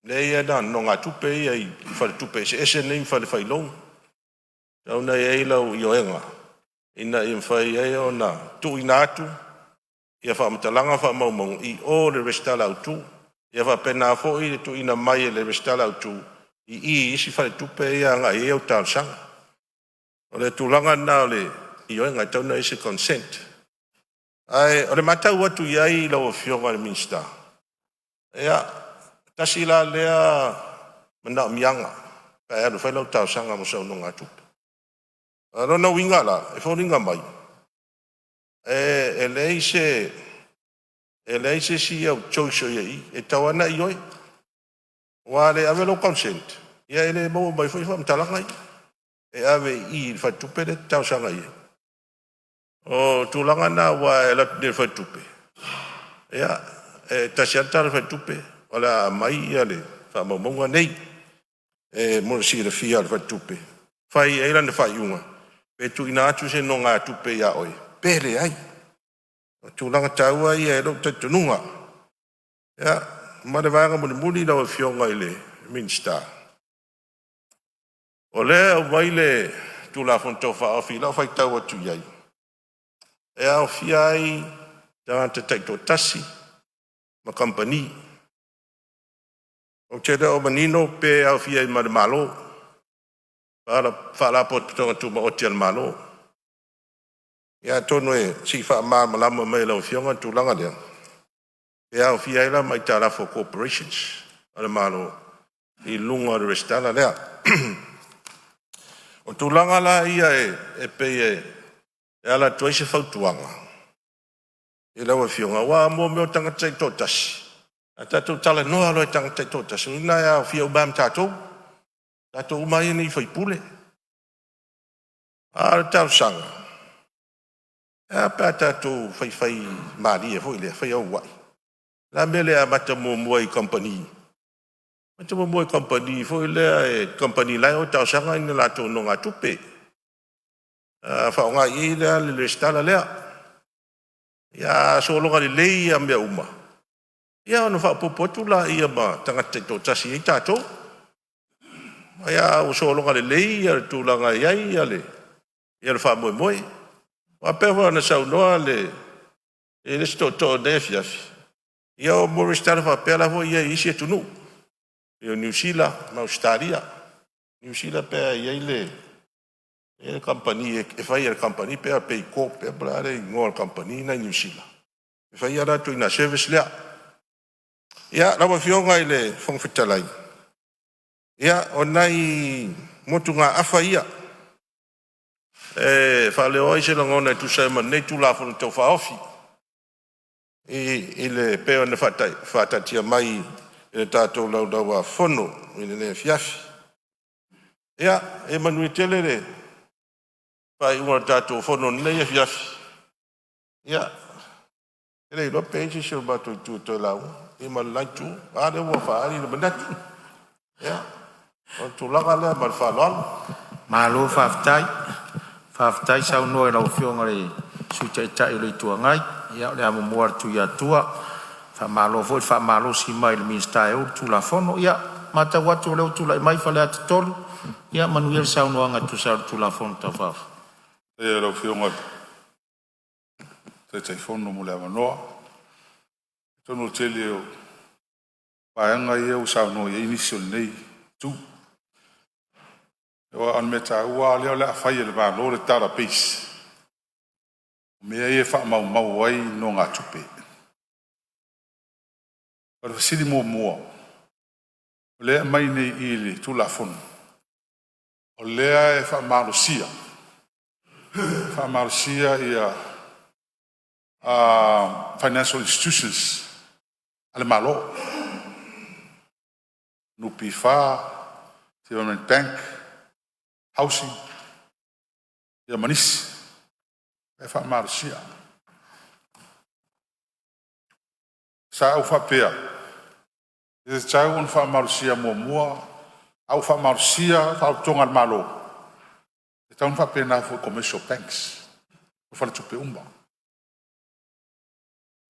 e i ana nonogatupe ia i faletupe eseese nei ma fale fai loan. E tatau ona i ai lau ioega ina ia mafai ai ona tuuina atu ia faamatalaga ma faamaumauga i o i le resitala autu, ia faapena foi le tuuina mai e le resitala autu i isi faletupe ia agai i ai au talosaga. O le tulaga lena o le ioega, e tatau ona i ai se consent. Ae o le matau atu i ai lau Afioga i le Minisita, ia, tasi la lea manaomiaga pe a e alu e fai lau talosaga mo sau nonogatupe. O lona uiga la, e foliga mai e leai se isi au choice o i ai i i, e tatau lava ona e ioe. Aua a le ave lou consent, ia e le maua mai foi faamatalaga ia e ave i i le faletupe lea e te talosaga i ai. O tulaga na aua e alu atu nei i le faletupe, ia, e tasi lava le tala a le faletupe, o le a aumai faamaumauga nei mo le silafia e le faletupe e fai ai lana faaiuga pe tuuina atu se nonogatupe ia oe pe leai. O tulaga taua ia i lou talitonuga. Ia, ma le vaega mulimuli lau Afioga i le Minisita, o lea e aumai le Tulafono Tau Faaofi i lau faitau atu i ai, e aofia ai tagata taitoatasi ma kamupani. Ou te le o manino pe aofia ai ma le Malo, Faalapotopotoga Tumaoti a le Malo. Ia atonu se i faamalamalama mai e lau Afioga le tulaga lea, pe aofia ai la ma aitalafu a corporations a le Malo i luga o le resitala lea. O tulaga la ia e pei E ala atu ai se fautuaga i lau Afioga, aua mo mea o tagata taitoatasi, a tatou talanoa loa i tagata taitoatasi, lona uiga e aofia uma ai lava ma tatou, tatou uma ia nei o sui usufono. A o le talosaga, e a pe a tatou faifai malie foi lea, fai auai. O le a le mea e le amata muamua i kamupani? Amata muamua i kamupani foi lea, kamupani la e o e talosaga ni a latou nonogatupe, faaaoga i ai la le resitala lea. Ia a sologa lelei ia mea uma, ia ona faaopoopo atu lea ma tagata taitoatasi ai tatou. Ae ua sologa lelei le tulaga e i ai le faamoemoe. Aua e pei foi ona saunoa le isi tootoo i lenei afiafi, ia o mea o resitala faapea la foi e i ai i isi atunuu, pei o Niu Sila ma Ausetalia. Niu Sila pei lava e i ai le kamupani e fai e le kamupani pe Paycorp ea po o le a le igoa o le kamupani lena i Niu Sila, e fai lava la ituaiga service lea. Ia, lau Afioga i le Fofoga Fetalai, ia o nai motugaafa ia e faaleo ai se lagona e tusa ai ma lenei Tulafono Tau Faaofi e pei ona faataatia mai i le tatou Laulau-a-Fono i lenei afiafi. Ia manuia tele le faaiuga o le tatou fono i lenei afiafi. Ia, ou te le iloa pe i ai se isi o le matou itu e toe lauga, ia ma le la itu. A lea ua faaali le manatu. Ia, o le tulaga lea ma le faaaloalo. Malo faafetai, faafetai saunoa i lau Afioga i le Sui Taitai o le Itu Agai. Ia o le amomua a le Tuiatua, faamalo foi le faamalosi mai i le Minisita e ou le Tulafono. Ia, matau atu o lea ua tulai mai Faleata 3, ia manuia le saunoaga e tusa ai o le Tulafono Tau Faaofi. Faafetai i lau Afioga i le Taitaifono mo le avanoa. Atonu o le tele o vaega ia ua saunoa i ai nisi o lenei itu. Aua o le mea taua lava lea o le a fai e le Malo le database o mea ia e faamaumau ai nonogatupe. O le fesili muamua, o lea e aumai nei i i i le Tulafono, o lea e faamalosia, faamalosia financial institutions a le Malo, NPF, Development Bank, Housing ia ma nisi e faamalosia. Sa ou faapea, e tatau ona faamalosia muamua, a ua faamalosia faalapotopotoga a le Malo, e tatau ona faapena foi i Commercial Banks ma faletupe uma. O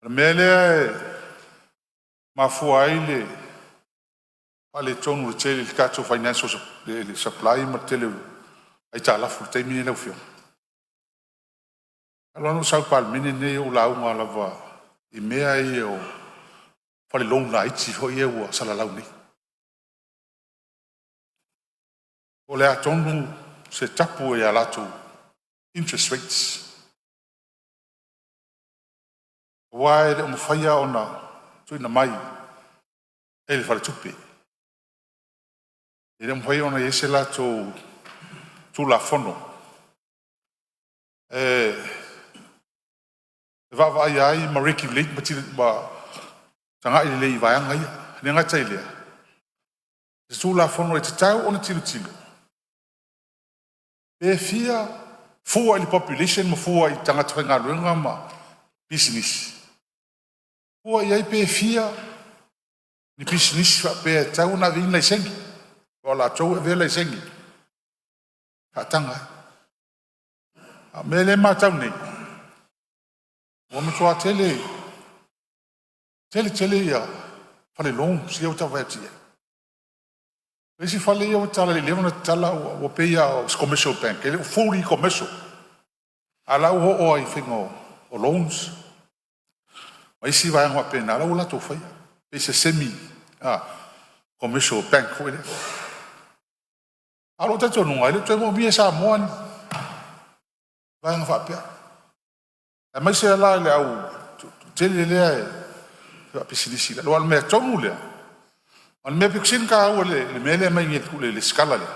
le mea lea e mafua ai le faaletonu o le tele o le tatou financial supply ma le tele o aitalafu i le taimi lenei lau Afioga, talu lava ona ou sau i le Palemene lenei o ou lauga lava i mea ia o fale loan laiti foi ia ua salalau nei. Po o le a tonu se tapu i a latou interest rates, aua e le o mafaia ona tuuina mai e le faletupe. E le o mafai ona i ai se latou Tulafono e vaavaaia ai ma regulate ma tagai lelei i vaega ia. E le gata i lea, o se Tulafono e tatau ona tilotilo pe fia fua i le population ma fua i tagata faigaluega ma pisinisi, fua i ai pe fia ni pisinisi faapea e tatau ona ave i ai ni laisene, aua o latou e avea laisene e faataga ai. A o le mea lea e matau nei, ua matua tele tele tele fale loans ia ua tau vaai atu i ai. O isi fale ia ua tatala e le i leva ona tatala ua pei lava o se commercial bank, e le o fully commercial, a o la e ua oo lava i le faiga o loans ma isi vaega faapena la ua latou faia, pei se semi commercial bank foi lea. A o lou talitonuga, e le o toe moomia e Samoa ni vaega faapea, aemaise la le au toatele lea e faipisinisi. Aua o le mea tonu lea, o le mea aupito sili ona taua i le mea lea e aumai nei i le resitala lea,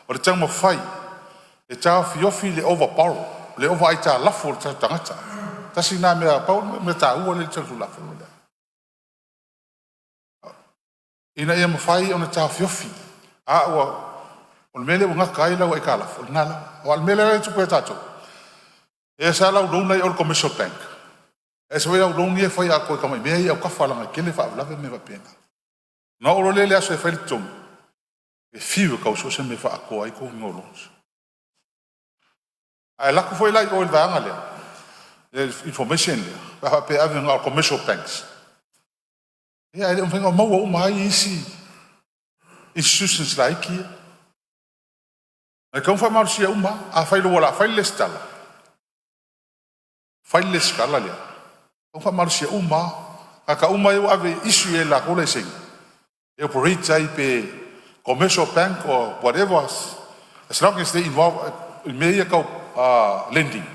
o le taumafai e taofiofi le over borrow. Le ova aitalafu o le tatou tagata. Tasi lena mea pau le mea taua lea i le Tulafono lea, ina ia mafai ona taofiofi. A ua o le mea lea ua gata ai lau aitalafu, o lena lava. Aua o le mea lea e tupu ia tatou, e ese lava lau loan la e i o i le Commercial Bank, ese foi au loan ia e fai atoa i tamai mea ia i autafa leaga e tele faalavelave ma mea faapena. Ona oo loa lea i le aso e fai ai le totogi, e fiu e tau sue se mea e faaatoa ai le totogina o loans. A e alu atu foi la i o i le vaega lea, le information lea, pe a faapea e ave na o commercial banks, ia e le o mafai ona maua uma ai isi institutions laiti ia. E tatau ona faamalosia uma lava. Afai loa o le a fai le resitala, fai le resitala lea, tatau ona faamalosia uma lava tagata uma ia ua ave e issue e latou laisene e operate ai pe commercial bank or whatever, as long as they involve i mea ia tau lending,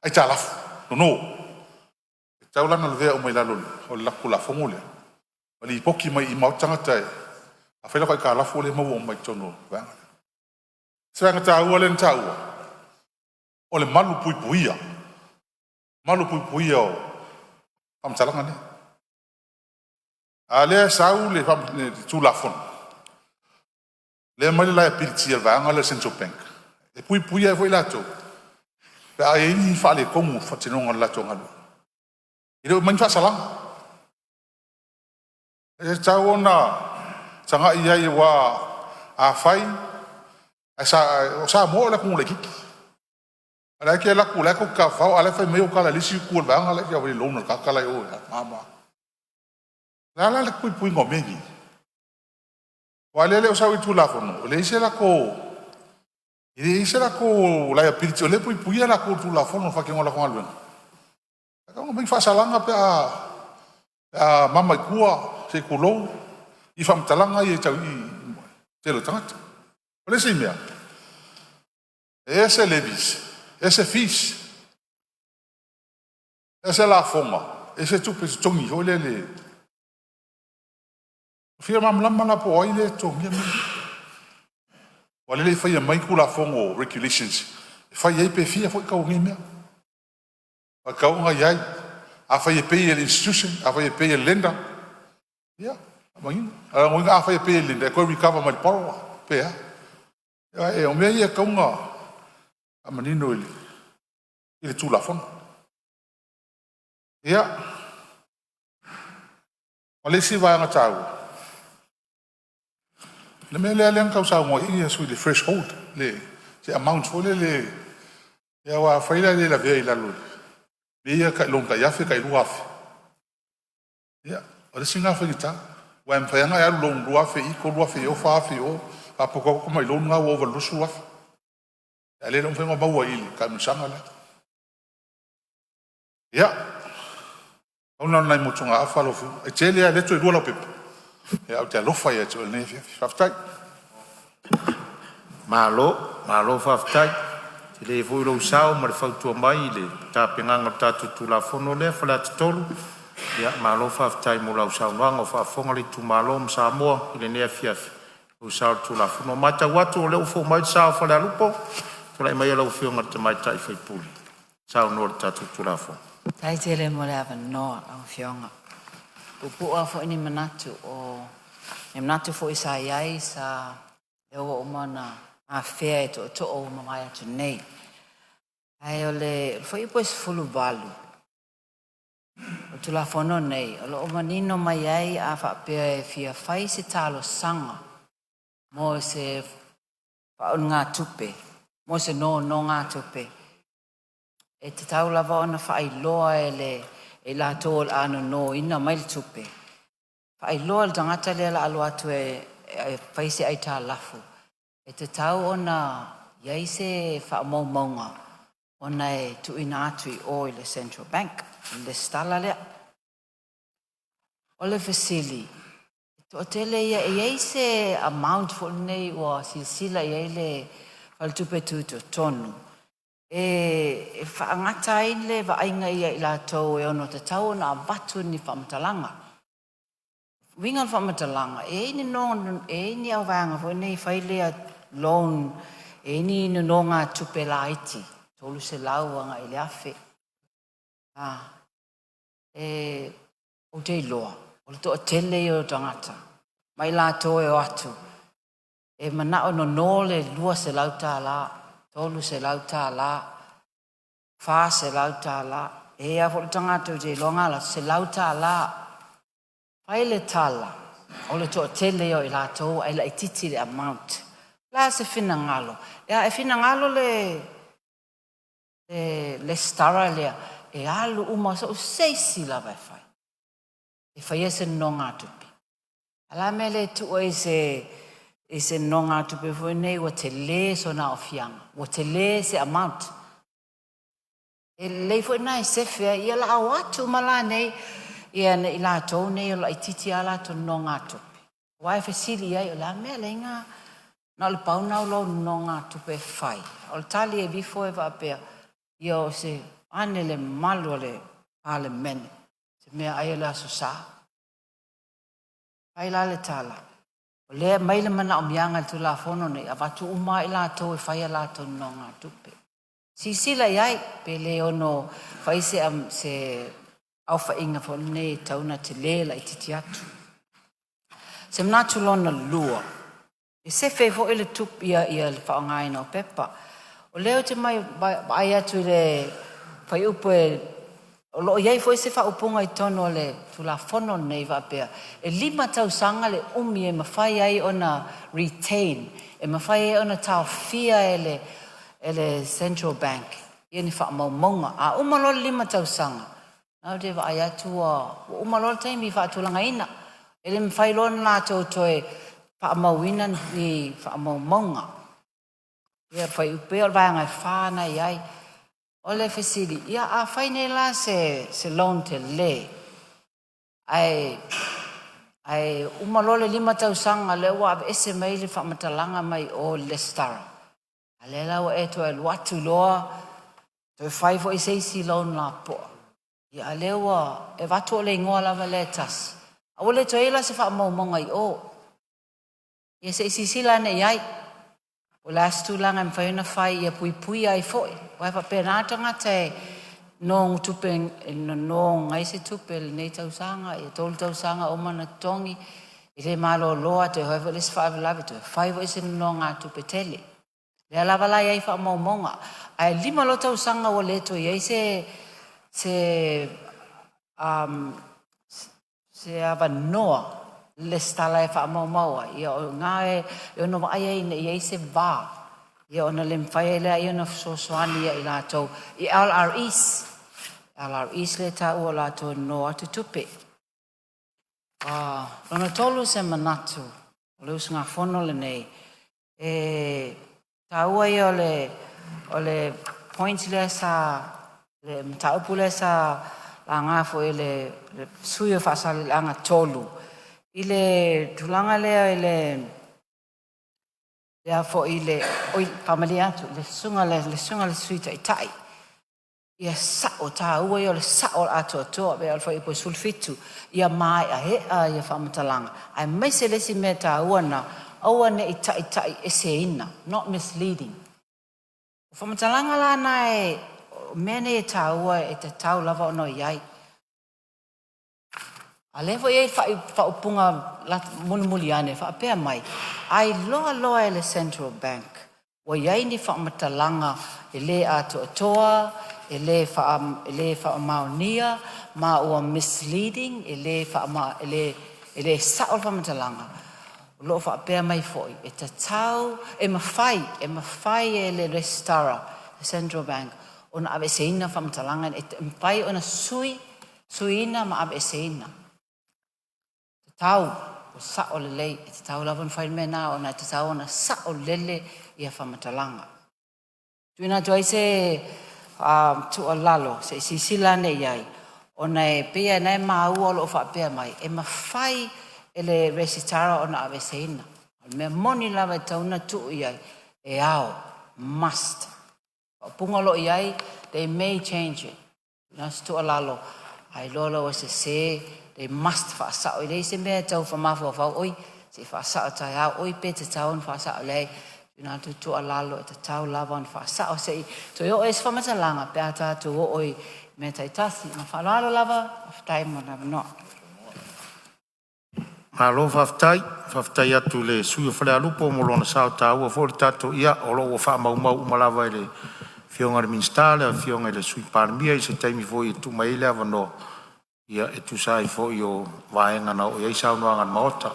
aitalafu toto. E tatau la ona lavea uma i lalo o le latou Tulafono lea ma lipoti mai i maota tagata e afai latou aitalafu lea e maua uma i totonu o le vaega lea. O se vaega taua lea na taua, o le malupuipuia, malupuipuia o faamatalaga nei. A o lea e sau le Tulafono, lea e aumai le liability a le vaega lea o le Central Bank e puipuia ai foi latou pe a i ai ni faaletonu i le faatinoga o le latou galuega. E le o aumaia ni faasalaga. E tatau ona tagai i ai aua afai ae o Samoa o le atunuu laitiiti, o la e te alu atu o la e tou te tafafao a o la e fai mai au tala i le isi itu o le vaega la e i le loan a le tagata la e i o e a ma a. O le a la le puipuiga o mea nei? Aua o lea e le o sau i le Tulafono, e leai se latou liability o lea e puipuia latou i le Tulafono i le faatinoina o latou galuega. E tatau ona aumai ni faasalaga pe a mama i tua, se i tulou, i faamatalaga ia tau i i i le tele o tagata. O le isi mea, e ese levies, ese fees, ese lafoga, ese tupe totogi foi lele. E fia malamalama la po o ai lea e totogia mea ia. Aua o lea e le i faia mai Tulafono Regulations e fai ai pe fia foi le tau o nei mea. E tatau ona i ai, afai e pay e le institution, afai e pay e le lender, ia faamanino. A o lona uiga afai e pay e le lender e toe recover mai le borrower pe a. O mea ia e tatau ona faamanino i le Tulafono. Ia, ma le isi vaega taua, le mea lea na tau saunoa i ai sui usufono i le threshold, se amount foi lele, aua afai la e le lavea i lalo i mea ia loan tai $1,000 tai $2,000, ia o le isi lena faigata. Aua e mafai lava ona e alu loan $2,000 i i, $3,000 i o, $4,000 i o, faaopoopo atu tamai loan na ua ova i le $20,000. A o lea e le o mafai ona maua i i i le taamilosaga lea. Ia, pau lena o nai motugaafa lau Afioga. E tele lava, o lea toe lua laupepa, ae ou te alofa ia te oe i lenei afiafi. Faafetai. Malo, malo faafetai. E tele foi lou sao ma le fautua mai i le tapenaga o le tatou Tulafono lea Faleata 3. Ia malo faafetai mo lau saunoaga, ua faafofoga le itumalo ma Samoa i lenei afiafi i lou sao i le Tulafono. Ua matau atu o lea ua fou mai le sa o Falealupo. Tulai maia lau Afioga i le tamaitai sui usufono e saunoa i le tatou Tulafono. Faafetai tele mo le avanoa lau Afioga. E puupuu lava foi ni manatu, o ni manatu foi sa i ai sa lea ua uma ona afea e tootoo ua mavae atu nei. Ae o le fuaiupu e 18 o le Tulafono nei, o lo o manino mai ai a faapea e fia fai se talosaga mo se faaunegatupe mo se nonogatupe, e tatau lava ona faailoa e le e latou o le a nonoina mai le tupe, faailoa i le tagata lea o le a alu atu e fai se aitalafu, e tatau ona i ai se faamaumauga ona e tuuina atu i o i le Central Bank i le resitala lea. O le fesili, e toatele ia e i ai se amount foi lenei ua silasila i ai le Faletupe Tutotonu e faagata ai le vaaiga ia i latou e ono tatau ona avatu ni faamatalaga. Uiga o le faamatalaga, e i ai ni no, e i ai ni auvaega foi nei fai lea loan, e i ai ni nonogatupe laiti $300 agai i le 1,000. E ou te iloa, o le toatele ia o tagata ma i latou e o atu, e manao nono le $200, $300, $400. E i ai foi le tagata ou te iloa na $100. Fai le tala, o le toatele ia o i latou ae laitiiti le amount. O le a se finagalo? Ia e finagalo le resitala lea e alu uma so o se isi lava e fai, e faia se nonogatupe. A o le a le mea e le tuu ai i se nonogatupe foi nei ua tele sona aafiaga, ua tele se amount. E lelei foi lena e sefe ai, ia o le a o atu uma la nei i latou nei o laitiiti a latou nonogatupe, aua e fesili i ai, o le a le mea e ala ai ona na o le pau lena o lau nonogatupe e fai? O le tali e alu ifo e faapea, ia o se ane le mamalu o le Palemene, o se meaai o le Aso Sa. Fai la le tala, o lea e aumai le manaomiaga i le Tulafono lenei, avatu uma lava i latou e fai a latou nonogatupe. Silasila i ai pe le ono fai se aofaiga foi lenei e tatau ona tele laitiiti atu. Se manatu lona lua, e sefe ai foi le tupe le faaaogaina o pepa. O lea ou te vaai atu i le fuaiupu o lo o i ai foi se faaupuga i totonu o le Tulafono lenei e faapea, e 5 tausaga le umi e mafai ai ona retain, e mafai ai ona taofia e le Central Bank ni faamaumauga. A uma loa le 5 tausaga, lena ou te vaai atu ua uma loa le taimi faatulagaina, e le mafai loa ona latou toe faamauina ni faamaumauga. Ia fuaiupu e pei o le vaega 4 lena e i ai. O le fesili, ia a fai nei la se loan tele ae uma loa le 5 tausaga lea ua aveese mai le faamatalaga mai o i le resitala, a o lea la ua e toe alu atu loa toe fai foi se isi loan lapoa, a o lea ua e avatu o le igoa lava lea e tasi, a ua le toe i ai la se faamaumauga i o. Ia se i silasila ane i ai, po o le a se tulaga e mafai ona fai ia puipuia ai foi, aua e faapena tagata e nono ai se tupe i lenei tausaga, ia 3 tausaga uma ona totogi, e le malolo lava toe fai foi le isi faalavelave toe fai foi se nonogatupe tele. O lea lava la e i ai faamaumauga, ae 5 loa tausaga ua le toe i ai se avanoa i le resitala e faamaumau ai, ia o i ina e ono vaai ai ina ne i i ai se va, ia ona le mafai ai lea ona fesoasoani ia i latou i LREs. LREs lea e taua o latou e nono atu tupe. Lona tolu se manatu o le usugafono lenei, e taua ia o le point lea sa, le mataupu lea sa laga foi e le sui usufono o Faasaleleaga 3 i le tulaga lea i le foi i le, oi, faamalie atu le susuga i le Sui Taitai, ia sao, taua ia o le sao o le atoatoa, pei o le fuaiupu 17, ia maeaea ia faamatalaga, aemaise le isi mea taua lena, aua ne i taitaieseina, not misleading. O faamatalaga la na o mea nei e taua e tatau lava ona i ai. A o lea foi e i ai faaupuga mulimuli ane e faapea mai, a iloa loa e le Central Bank ua i ai ni faamatalaga e le atoatoa, e le faamaonia, ma ua misleading, e le sao le faamatalaga, o lo o faapea mai foi, e tatau, e mafai e le Resitara, le Central Bank, ona aveeseina faamatalaga, e mafai ona suiina ma aveeseina. Tatau, ua sao lelei, e tatau lava ona fai le mea lena, ona e tatau ona sao lele ia faamatalaga. Tuuina atu ai se tuualalo, se i silasila ane i ai, ona e pei lava o lena e maua o lo o faapea mai, e mafai e le Resitara ona aveeseina. O le mea moni lava e tatau ona tuu i ai, e ao, must. O faaupuga o lo o i ai, they may change it. Na o se tuualalo, a iloa loa ua sese, they must faasao. E leai se mea e tau mafaufau, oi se i faasao taeao, oi pe tatau ona faasao. Leai. Tuuina atu le tuualalo e tatau lava ona faasao se i toe oo i ai se faamatalaga pe a tatou oo i mea taitasi. Ma le faaaloalo lava, faafetai mo le avanoa. Malo faafetai, faafetai atu i le sui usufono o Falealupo mo lona sao taua foi i le tatou… Ia o lo o ua faamaumau uma lava e le Afioga i le Minisita, le Afioga i le Sui Palemia i se taimi foi e tuu mai ai le avanoa e tusa ai foi o vaega na oo i ai saunoaga a le Maota.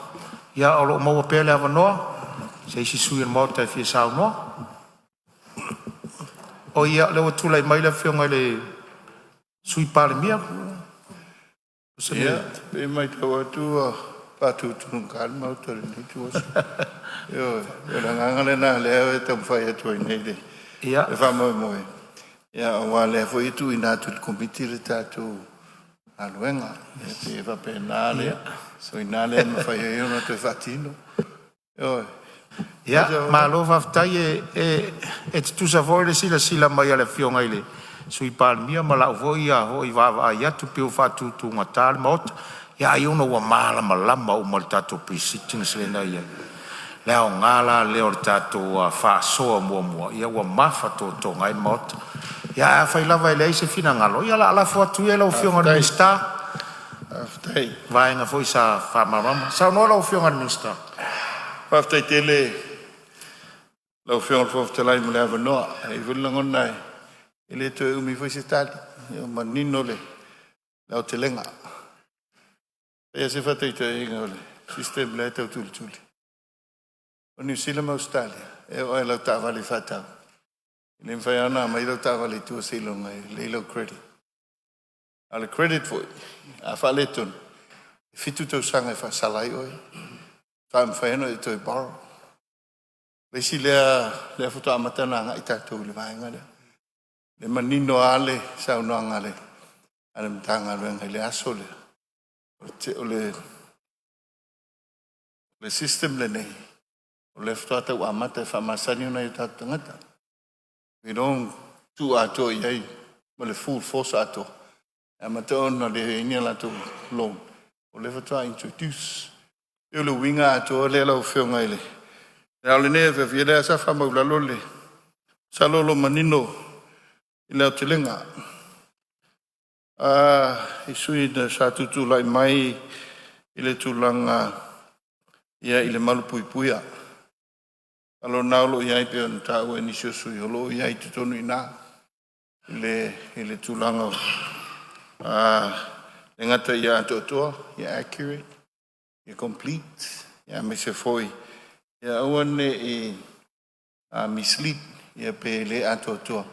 Ia o lo o maua pea le avanoa i se isi sui usufono o le Maota e fia saunoa. O lea ua tulai mai le Afioga i le Sui Palemia. Ia, e pei e matau atu ua faatutugata le Maota i lenei ituaso. Ioe, o le agaga lena o lea e taumafai atu ai nei le faamoemoe, aua o lea foi e tuuina atu i le Komiti le tatou galuega. E pei e faapena, o i ina lea e mafai ai ona toe faatino. Ioe. Ia, malo faafetai. E tutusa foi le silasila mai a le Afioga i le Sui Palemia ma lau foi vaavaai atu pei ua faatutugata le Maota. Ia ailoga ua malamalama uma i le tatou Pre-sitting lea na i ai. Le aoga la lea o le tatou faasoa muamua ua mafatotoga ai le Maota. Ia ae afai lava e leai se finagalo, ia o le a lafo atu ia i lau Afioga i le Minisita vaega foi sa faamalamalama. Saunoa lau Afioga i le Minisita. Faafetai tele i lau Afioga i le Fofoga Fetalai mo le avanoa. E i ai foi le lagona e le toe umi foi se tali, ua manino le aotelega. E faia se faataitaiga o le system lea e tau tulituli, o Niu Sila ma Ausetalia, e oo lava i lau taavale faatau, e le mafai lava ona aumai lau taavale i tua seiloga e lelei lau credit. A o le credit foi, a faaletonu, e 7 tausaga e faasala ai oe, faatoa mafai ona e toe borrow. O le isi lea, lea faatoa amata ona agai tatou i le vaega lea. E manino lava le saunoaga a le Matagaluega i le aso lea, o le system lenei, o lea faatoa tau amata e faamasani ona o tatou tagata. We don't tuu atoa i ai ma le full force atoa, e amata ona leai ni a latou loan, o lea faatoa introduce. E pei o le uiga atoa lea lau Afioga i le ao lenei afiafi, lea sa faamaualalo le masalo o lo o manino i le aotelega. I sui usufono sa tutulai mai i le tulaga i le malupuipuia, masalo o lena o lo o i ai pei ona taua e nisi o sui usufono, o lo o i ai i totonu i ina i le tulaga o le gata ia atoatoa, ia accurate, ia complete, aemaise foi ia aua ne i mislead pe le atoatoa,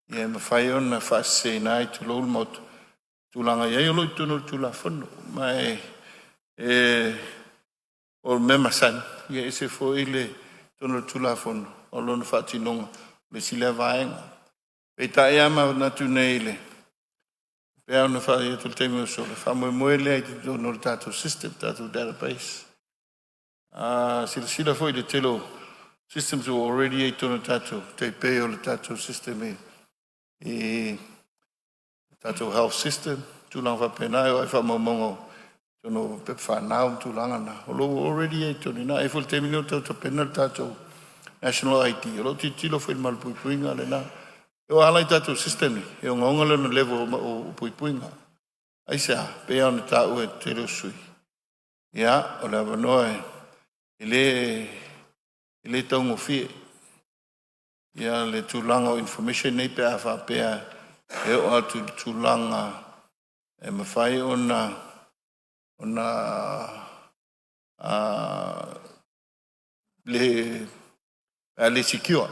ia e mafai ona faaseseina ai, tulou le Maota, tulaga e i ai. O lo o i totonu o le Tulafono. Ma o le mea masani, e ese foi le totonu o le Tulafono a o lona faatinoga o le isi lea vaega. Peitai a manatu nei i le pei lava ona fai atu i le taimi ua sola, o le faamoemoe lea i totonu o le tatou system, tatou database. A silasila foi i le tele o systems ua already i ai i totonu o tatou, tai pei o le tatou system i tatou health system, tulaga faapena, e oo lava i faamaumauga o totonu o pepa fanau ma tulaga na, o lo o ua already i ai i totonu i ina. E i ai foi le taimi lenei o tau tapena le tatou national ID, o lo o tilotilo foi i le malupuipuiga lena. E oo lava la i tatou system nei, e ogaoga lona level o puipuiga. Aisea? Pei lava ona taua e le tele o sui usufono, ia, o le avanoa e le taugofie ia le tulaga o information nei pe a faapea e oo atu i le tulaga e mafai ona le pe a le secure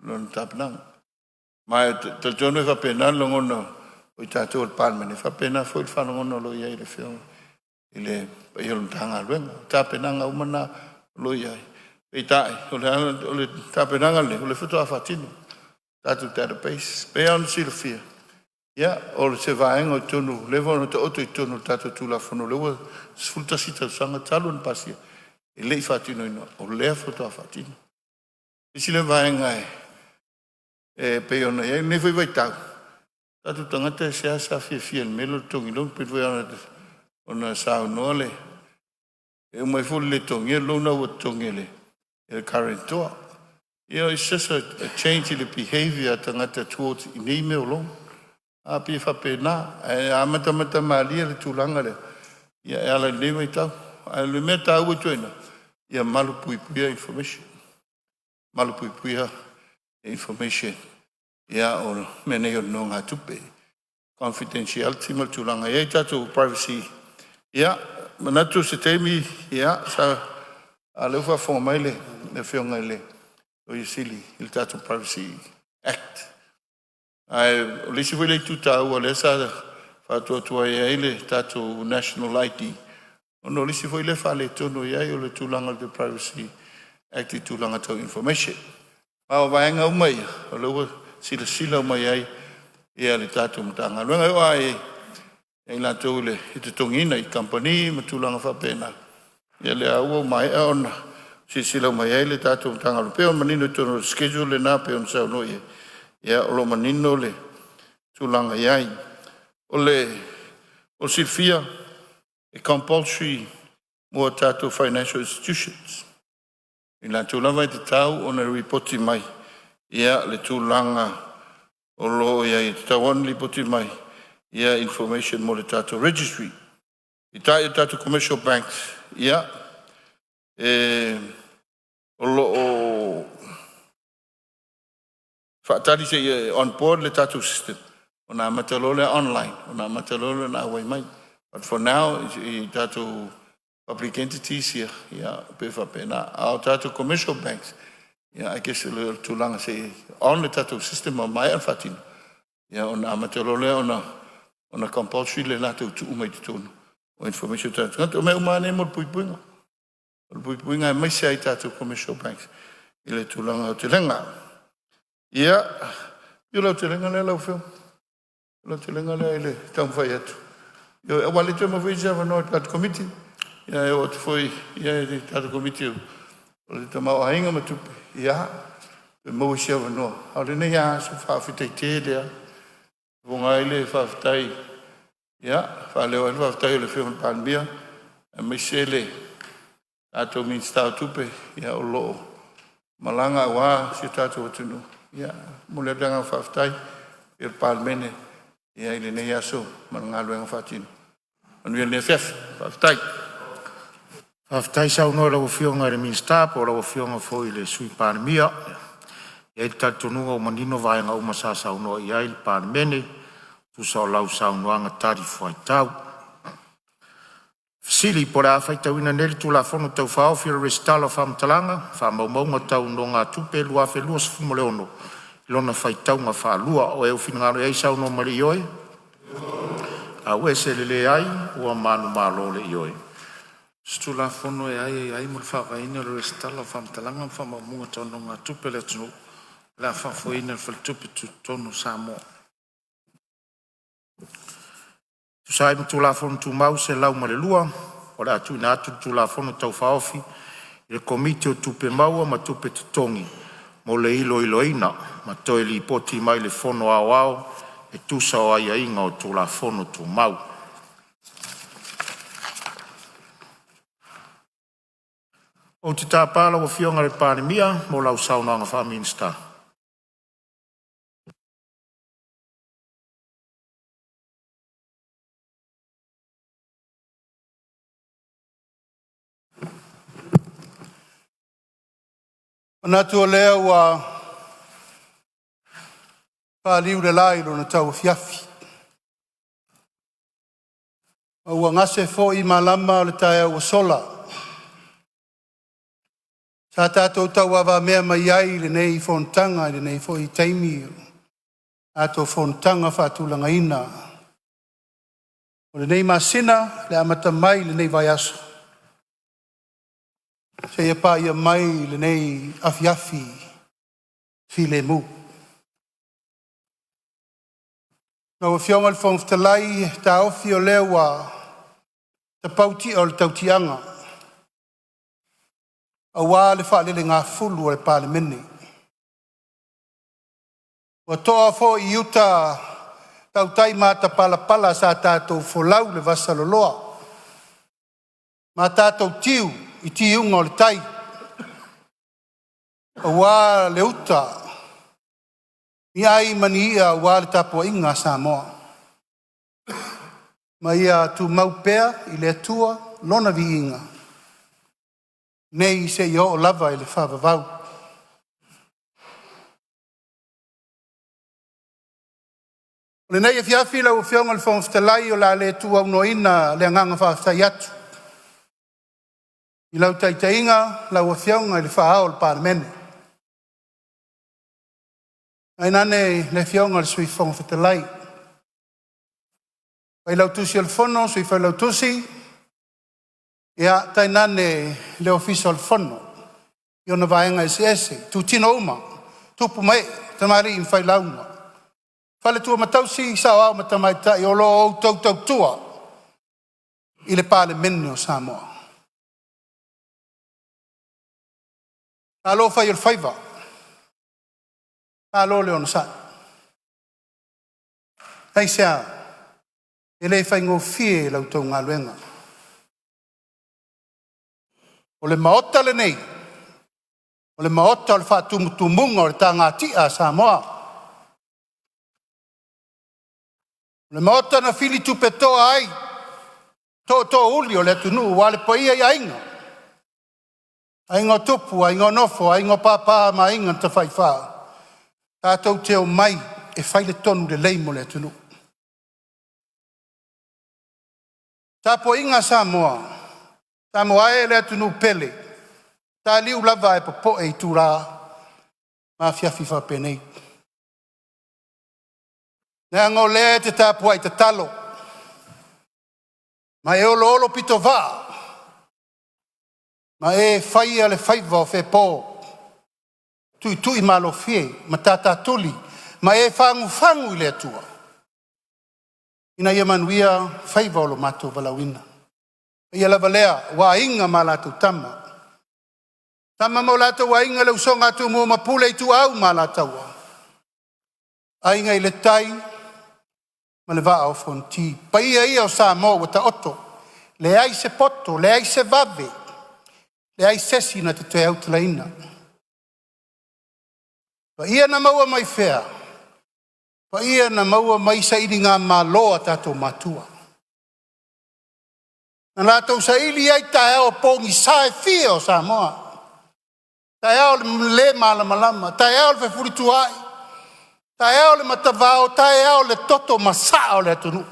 lona tapenaga. Ma e talitonu e faapena le lagona o i tatou o le Palemene, e faapena foi le faalogona o lo o i ai i le Afioga i le paia o le Matagaluega. O tapenaga uma na o lo o i ai, peitai o le tapenaga lenei o lea faatoa faatino tatou database. E pei lava ona silafia, ia, o se vaega i totonu ua leva ona taoto i totonu o le tatou Tulafono, lea ua 11 tausaga talu ona pasia e le i faatinoina, o lea faatoa faatino. Nisi lea vaega e pei ona i ai lenei foi vaitau, o tatou tagata e seasea fiafia i le mea lea o le totogi loan, pei foi ona saunoa le e uma ifo le le totogia o le loan ae ua totogi e le guarantor. It's just a change in the behavior tagata towards i nei mea o loan. A pei e faapena, ae amatamata malie le tulaga lea, ia e ala i lenei vaitau. Ae o le mea taua ituaiga, ia malu puipuia information, malu puipuia information. Ia o mea nei o nonogatupe, confidentiality ma le tulaga e i ai tatou privacy. Ia manatu o se taimi, ia sa a o lea ua faafofoga mai le Afioga i le Loia Sili i le tatou Privacy Act. Ae o le isi foi lea itu taua lea sa faatuatuai ai le tatou National ID, ona o le isi foi lea faaletonu e i ai o le tulaga o le Privacy Act i tulaga tau information. A o vaega uma ia, o lea ua silasila uma i ai ia le tatou Matagaluega. E oo lava ia i latou e totogiina i kamupani ma tulaga faapena, ia lea ua maea ona silasila uma i ai le tatou Matagaluega, pei ona manino i totonu o le schedule lena pei ona saunoa i ai. Ia o lo o manino le tulaga e i ai. O le silafia e compulsory mo a tatou financial institutions, i latou lava e tatau ona lipoti mai ia le tulaga o lo o i ai, e tatau ona lipoti mai ia information mo le tatou Registry. Peitai o tatou Commercial Banks, ia o lo o faatali se i onboard le tatou system ona amata loa lea online, ona amata loa lea ona auai mai. But for now i tatou public entities ia, ia e pei e faapena. A o tatou Commercial Banks, ia I guess o le tulaga se i on le tatou system ma maea ona faatino, ia ona amata loa lea ona compulsory le latou tuu mai totonu o information o tatou tagata. O mea uma lava nei mo le puipuiga. O le puipuiga aemaise lava i tatou Commercial Banks i le tulaga aotelega. Ia, o le aotelega lea lau Afioga, o le aotelega lea i le taumafai atu. Ioe, aua e le toe maua foi se isi avanoa o le tatou Komiti, ia e oo atu foi i le tatou Komiti o le Tamaoaiga ma Tupe, ia, toe maua isi avanoa. A o lenei lava aso, faafetai tele lava. E lagona ai le faafetai, ia, e faaleo ai le faafetai a le Afioga i le Palemia aemaise le tatou Minisita o Tupe, ia o lo o malaga aua si o tatou atunuu. Ia, e momoli atu le agaga faafetai i le Palemene i lenei aso ma le galuega faatino. Manuia lenei afiafi. Faafetai. Faafetai saunoa i lau Afioga i le Minisita po o lau Afioga foi i le Sui Palemia. E i ai le talitonuga ua manino vaega uma sa saunoa i ai le Palemene e tusa o lau saunoaga talifuaitau. O le a faitauina nei le Tulafono Tau Faaofi o le Resitala o Faamatalaga Faamaumauga Tau Nonogatupe 2026 i lona faitauga faalua. O e ua finagalo ai saunoa mai i le ioe, ua manumalo le Ioe. Se Tulafono e aiaia ai mo le faavaeina o le resitala o faamatalaga ma faamaumauga tau nonogatupe a le atunuu o le a faafoeina e le Faletupe Tutotonu o Samoa. E tusa ai ma Tulafono Tumau 102, o le a tuuina atu le Tulafono Tau Faaofi i le Komiti o Tupe Maua ma Tupe Totogi mo le iloiloina ma toe lipoti mai i le Fono Aoao e tusa o aiaiga o Tulafono Tumau. Ou te tapa lau Afioga i le Palemia mo lau saunoaga faa-Minisita. Manatu o lea ua faliu le la i lona tauafiafi ma ua gase foi malama o le taeao ua sola. Sa tatou tauavamea mai ai i lenei fonotaga i lenei foi taimi o tatou fonotaga faatulagaina o lenei masina i le amata mai lenei vaiaso seia paia mai lenei afiafi filemu. Lau Afioga i le Fofoga Fetalai, e taofi o lea ua tapau tia o le tautiaga aua le faalelegafulu a le Palemene, ua toa foi i uta tautai matapalapala sa tatou folau i le vasaloloa ma tatou tiu i tiuga o le tai. Aua le uta, ni ai ma ni ia aua le tapuaiga a Samoa. Ma ia tumau pea i le Atua Lona viiga nei seia oo lava i le faavavau. O lenei afiafi lau Afioga i le Fofoga Fetalai o le a le tuuaunoaina le agaga faafetai atu i lau taitaiga lau Afioga i le Faa-ao o le Palemene, tainane le Afioga i le Sui Fofoga Fetalai, Failautusi o le Fono, Sui Failautusi, ia tainane le Ofisa o le Fono i ona vaega eseese, itutino uma, tupu ma ee, tamalii ma failauga, faletua ma tausi, saoao ma tamaitai o lo o outou tautua i le Palemene o Samoa. Malo fai o le faiva, malo le onosai. Aisea? E le faigofie la outou galuega. O le Maota lenei, o le Maota o le faatumutumuga o le tagati'a a Samoa. O le Maota na filitupetoa ai tootoouli o le atunuu aua le paia i Aiga, Aiga o Tupu, Aiga o Nofo, Aiga o Papa ma Aiga na Tafaifa, tatou te omai e fai le tonu lelei mo le atunuu. Tapuaiga a Samoa, Samoa e le atunuu pele, taliu lava ae popoe i itula ma afiafi faapenei, leaga o lea e te tapuai tatalo ma e oloolo pitovaa ma e faia le faiva o Fepo, tuituimalofie ma tatatuli ma e fagufagu i le Atua ina ia manuia faiva o lo matou valaauina. O paia lava lea aua Aiga ma latou Tama, Tama ma o latou Aiga, le usoga a Tumua ma Pule, Ituau ma Alataua, Aiga i le Tai ma le Vaa o Fonoti. Paia ia o Samoa ua taoto, leai se poto, leai se vave, leai se isi na te toe autalaina. Paia na maua mai fea? Paia na maua mai sailigamalo a tatou matua, na latou saili ai taeao pogisa e fia o Samoa, taeao o le le malamalama, taeao o le fefulisai, taeao o le matavao, taeao o le toto masaa o le atunuu,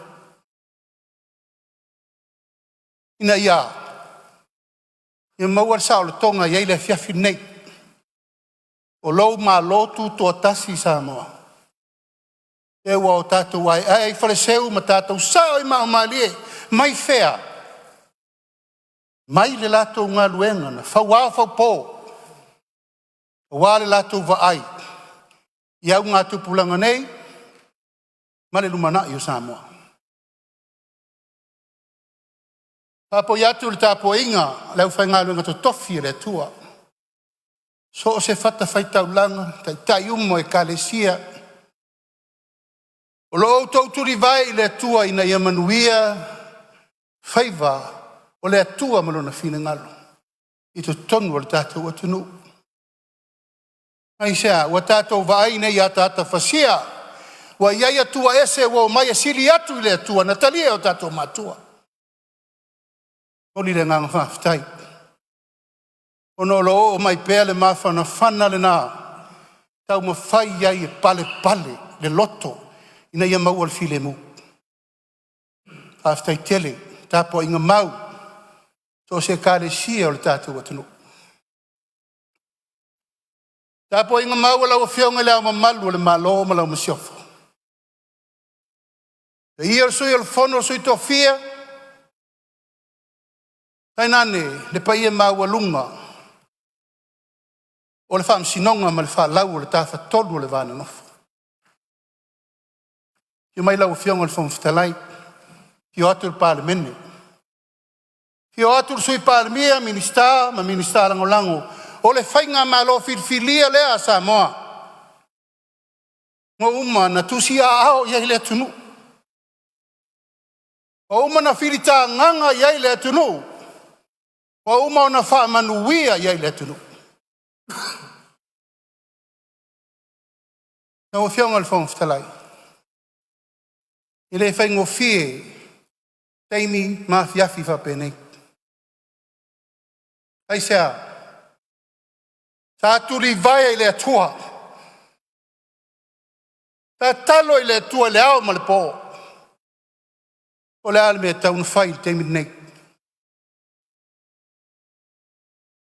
ina ia maua le saolotoga e i ai le afiafi lenei. O lou malo tutoatasi Samoa, lea ua tatou aeae ai faleseu ma tatou sao i maaomalie. Mai fea? Mai le latou galuega na fauao faupo aua le latou vaai i augatupulaga nei ma le lumanai o Samoa. Faapoi atu le tapuaiga a le aufaigaluega totofi a le Atua, so o se fatafaitaulaga, taitai uma o ekalesia, o lo o outou tulivae i le Atua ina ia manuia faiva o le Atua ma Lona finagalo i totonu o le tatou atunuu. Aisea? Ua tatou vaai nei i ataata fasia ua i ai atua ese ua omai e sili atu i le Atua na talia e o tatou matua. Momoli le agaga faafetai ona o lo o oo mai pea le mafanafana lena taumafai ai e palepale le loto ina ia maua le filemu. Faafetai tele. Tapuaiga mau so o se ekalesia o le tatou atunuu. Tapuaiga mau a lau Afioga i Le Ao Mamalu o le Malo ma lau Masiofo, le paia i le Sui o le Fono a Sui Tofia, tainane le paia maualuga o le Faamasinoga ma le faalau o le Tafatolu o le Va Nonofo. Afio mai lau Afioga i le Fofoga Fetalai, afio atu le Palemene, afio atu le Sui Palemia, Minisita ma Minisita Lagolago o le faigamalo filifilia lea a Samoa ua uma ona tusiaao i ai le atunuu, ua uma ona filitagaga i ai le atunuu, ua uma ona faamanuia i ai le atunuu. Lau Afioga i le Fofoga Fetalai, e le faigofie taimi ma afiafi faapenei. Aisea? Sa tulivae i le Atua, tatalo i le Atua i le ao ma le po, o le a le mea e tatau ona fai i le taimi lenei?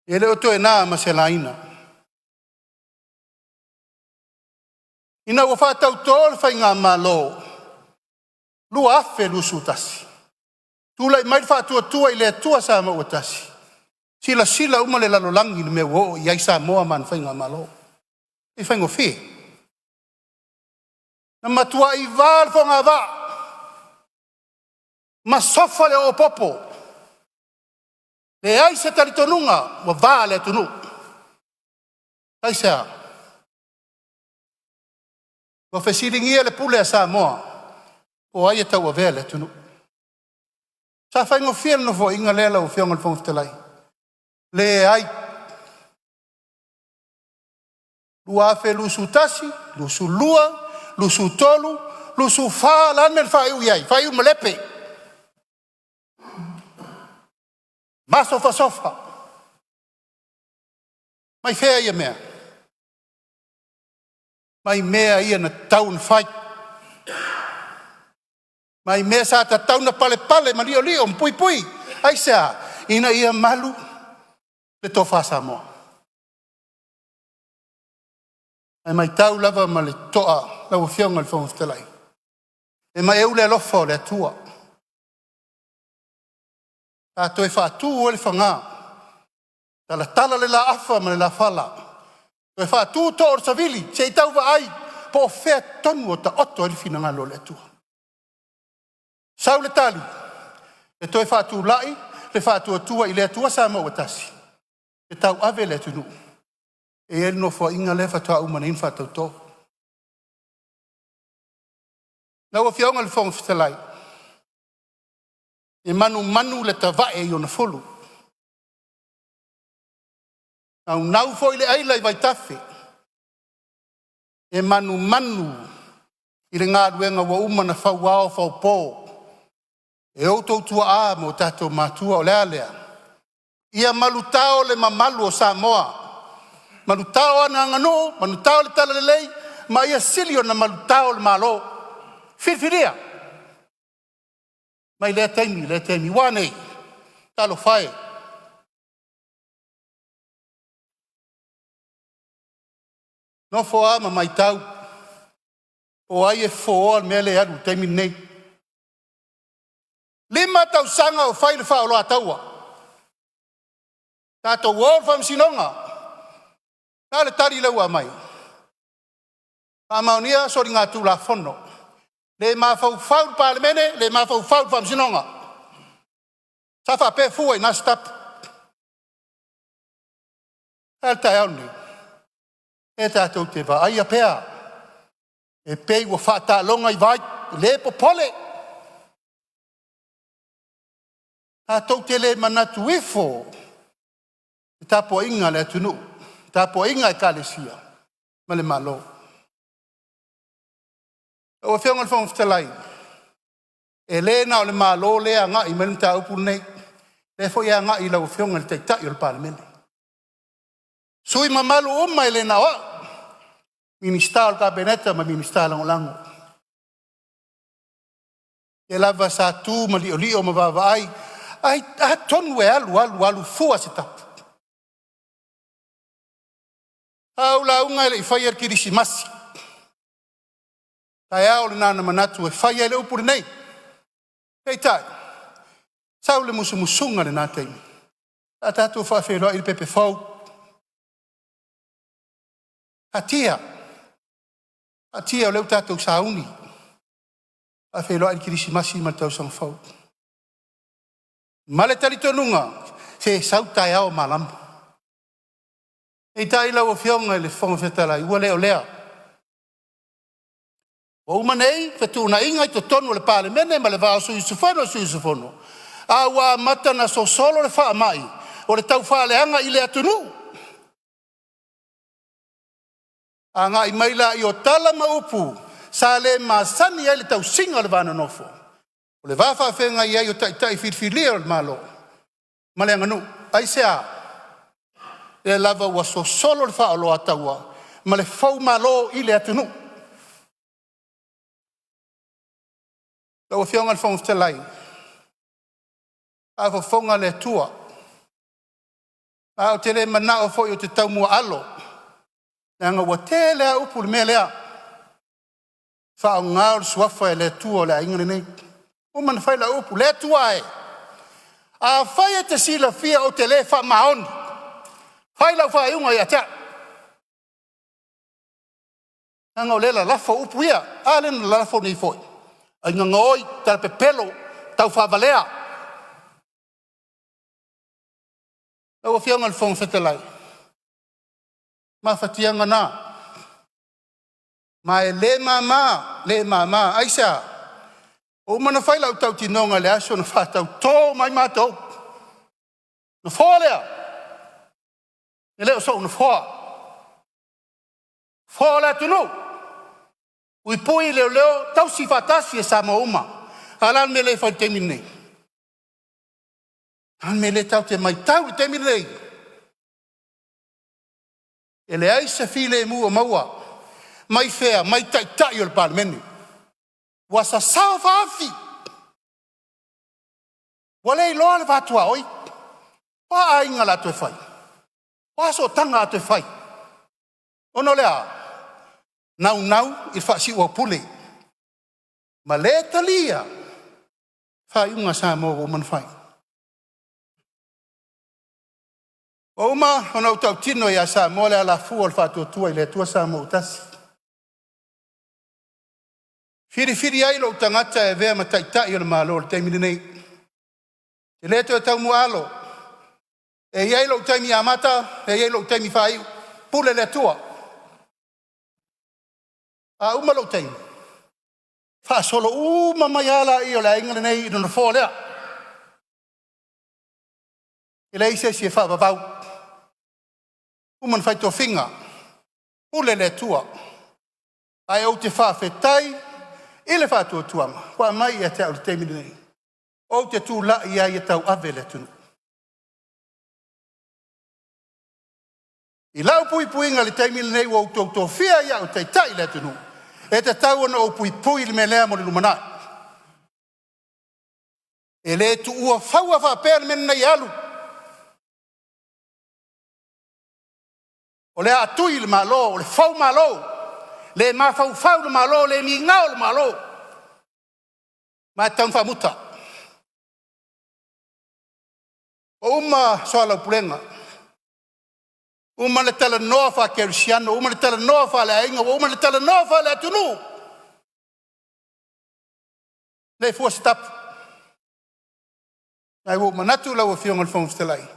E le o toe na ma se laina. Ina ua faatauto le Faigamalo 2021, tulai mai le Faatuatua i le Atua Samoa ua Tasi, silasila uma le lalolagi i le mea ua oo i ai Samoa ma ana Faigamalo. E le i faigofie. Na matuai va le fogavaa ma sofa le oopopo, leai se talitonuga ua va le atunuu. Aisea? Ua fesiligia le pule a Samoa po o ai e tauavea le atunuu. Sa faigofie le nofoaiga lea lau Afioga i le Fofoga Fetalai? Leai. 2021, 2022, 2023, 2024, o le a le mea na faaiu i ai? Faaiu i malepe, masofasofa. Mai fea ia mea? Mai mea ia na tatau ona fai, mai mea sa tatau ona palepale ma liolio ma puipui. Aisea? Ina ia malu le tofa Samoa. Ae matau lava ma le totoa lau Afioga i le Fofoga Fetalai, e maeu le alofa o le Atua. Sa toe faatu ai le fagā, talatala le laafa ma le lafala, toe faatu too o le savili se i tau vaai po o fea tonu o taoto ai le finagalo o le Atua. Sau le tali, e toe faatulai le Faatuatua i le Atua Samoa ua Tasi e tauave le atunuu. E i ai le Nofoaiga lea faatoa uma nei ona faatauto. Lau Afioga i le Fofoga Fetalai, e manumanu i le tavae i ona fulu, naunau foi le aila i vaitafe, e manumanu i le galuega ua uma ona fauao faupo e outou tuaa ma o tatou matua. O le a lea? Ia malutao le mamalu o Samoa, malutao ana aganuu, malutao le talalelei ma ia sili ona malutao le Malo. Filifilia mai lea taimi i lea taimi. Ua a nei? Talofa e, nofo a ma matau po o ai e fofoa le mea lea e alu i le taimi lenei. 5 tausaga o fai le faaoloataua, tatou o i le faamasinoga. O le a le tali lea ua aumai? Faamaonia soligatulafono, le mafaufau i le Palemene, le mafaufau i le Faamasinoga. Sa faapea fua i na sitapu. Ae a le taeao lenei? E tatou te vaaia pea e pei ua faataaloga i vai, le popole. Tatou te le manatu ifo i le tapuaiga a le atunuu, tapuaiga a Ekalesia ma le Malo. Lau Afioga i le Fofoga Fetalai, e le na o le Malo lea e agai mai ai le mataupu lenei, o lea foi e agai i lau Afioga i le Taitai o le Palemene. Sui usufono mamalu uma e le na o au, Minisita o le Kapeneta ma Minisita Lagolago. O lea lava sa tu ma liolio ma vaavaai, atonu e alu alu alu fua se tapu. Sa ou lauga e le i faia le Kerisimasi, taeao lena na manatu e fai ai le upu lenei. Peitai, sau le musumusuga i lena taimi, o le a tatou faafeiloai le pepe fou. Taatia, taatia o lea ua tatou sauni, faafeiloai le Kerisimasi ma le Tausaga Fou. Ma le talitonuga, se sau taeao malama. Peitai lau Afioga i le Fofoga Fetalai, ua le o lea. Ua uma nei fetuunaiga i totonu o le Palemene ma le va o sui usufono e sui usufono, a ua amata ona sosolo le faamai o le taufaaleaga i le atunuu. Agai mai lea o tala ma upu sa le masani ai le tausiga o le va nonofo, o le va faafeagai ai o Taitai filifilia o le Malo ma le aganuu. Aisea? Lea lava ua sosolo le faaoloataua ma le foumalo i le atunuu. Lau Afioga i le Fofoga Fetalai, a fofoga le Atua, ae ou te le manao foi ou te taumuaalo leaga ua tele a upu i le mea lea, faaaoga o le suafa o le Atua o le aiga lenei. Ua uma ona fai lau upu, le Atua e, afai e te silafia ou te le faamaoni, fai lau faaiuga ia te au, leaga o lea e lalafo upu ia. A lea na lalafo nei foi, aiga gaoi, talapepelo, taufaavalea. Lau Afioga i le Fofoga Fetalai, mafatia na, ma e le mama, le mama. Aisea? Ua uma ona fai lau tautinoga i le aso na faatauto uma ai matou, nofoa lea, e le o sou nofoa, nofoa o le atunuu, puipui leoleo, tausi faatasi e Samoa uma. A o le a le mea lea e fai i le taimi lenei? O le a le mea lea tatou te matau i le taimi lenei? E leai se filemu o maua. Mai fea? Mai Taitai o le Palemene. Ua sasao faafi, ua le iloa le va tuaoi. O a aiga o le a toe fai? O a sootaga a toe fai? Ona o le a? Naunau i le faasiuaupule ma le talia faaiuga a Samoa ua uma ona fai. Ua uma ona ou tautino ia Samoa le alafua o le Faatuatua i le Atua Samoa ua Tasi, filifili ai lou tagata e avea ma Taitai o le Malo i le taimi lenei. E le toe taumuaalo, e i ai lou taimi amata, e i ai lou taimi faaiu, pule le Atua. A uma lou taimi, faasolo uma mai lava lea o le aiga lenei i le nofoa lea. E leai se isi e faavavau, uma ona fai tofiga, pule le Atua. Ae ou te faafetai i le faatuatuaga ua aumai ia te au i le taimi lenei, ou te tulai ai e tauave le atunuu. I lau puipuiga i le taimi lenei ua outou tofia ai au e taitai le atunuu, e tatau ona ou puipui le mea lea mo le lumanai. E le tuua faua faapea le mea lenei e alu. O le a tui le Malo, o le foumalo, le mafaufau i le Malo, le migao i le Malo, ma e tatau ona faamuta. Ua uma soalaupulega, uma ona talanoa faakerisiano, uma ona talanoa faaleaiga, ua uma ona talanoa faaleatunuu. Le fua se tapu. Ae ua ou manatu lau Afioga i le Fofoga Fetalai,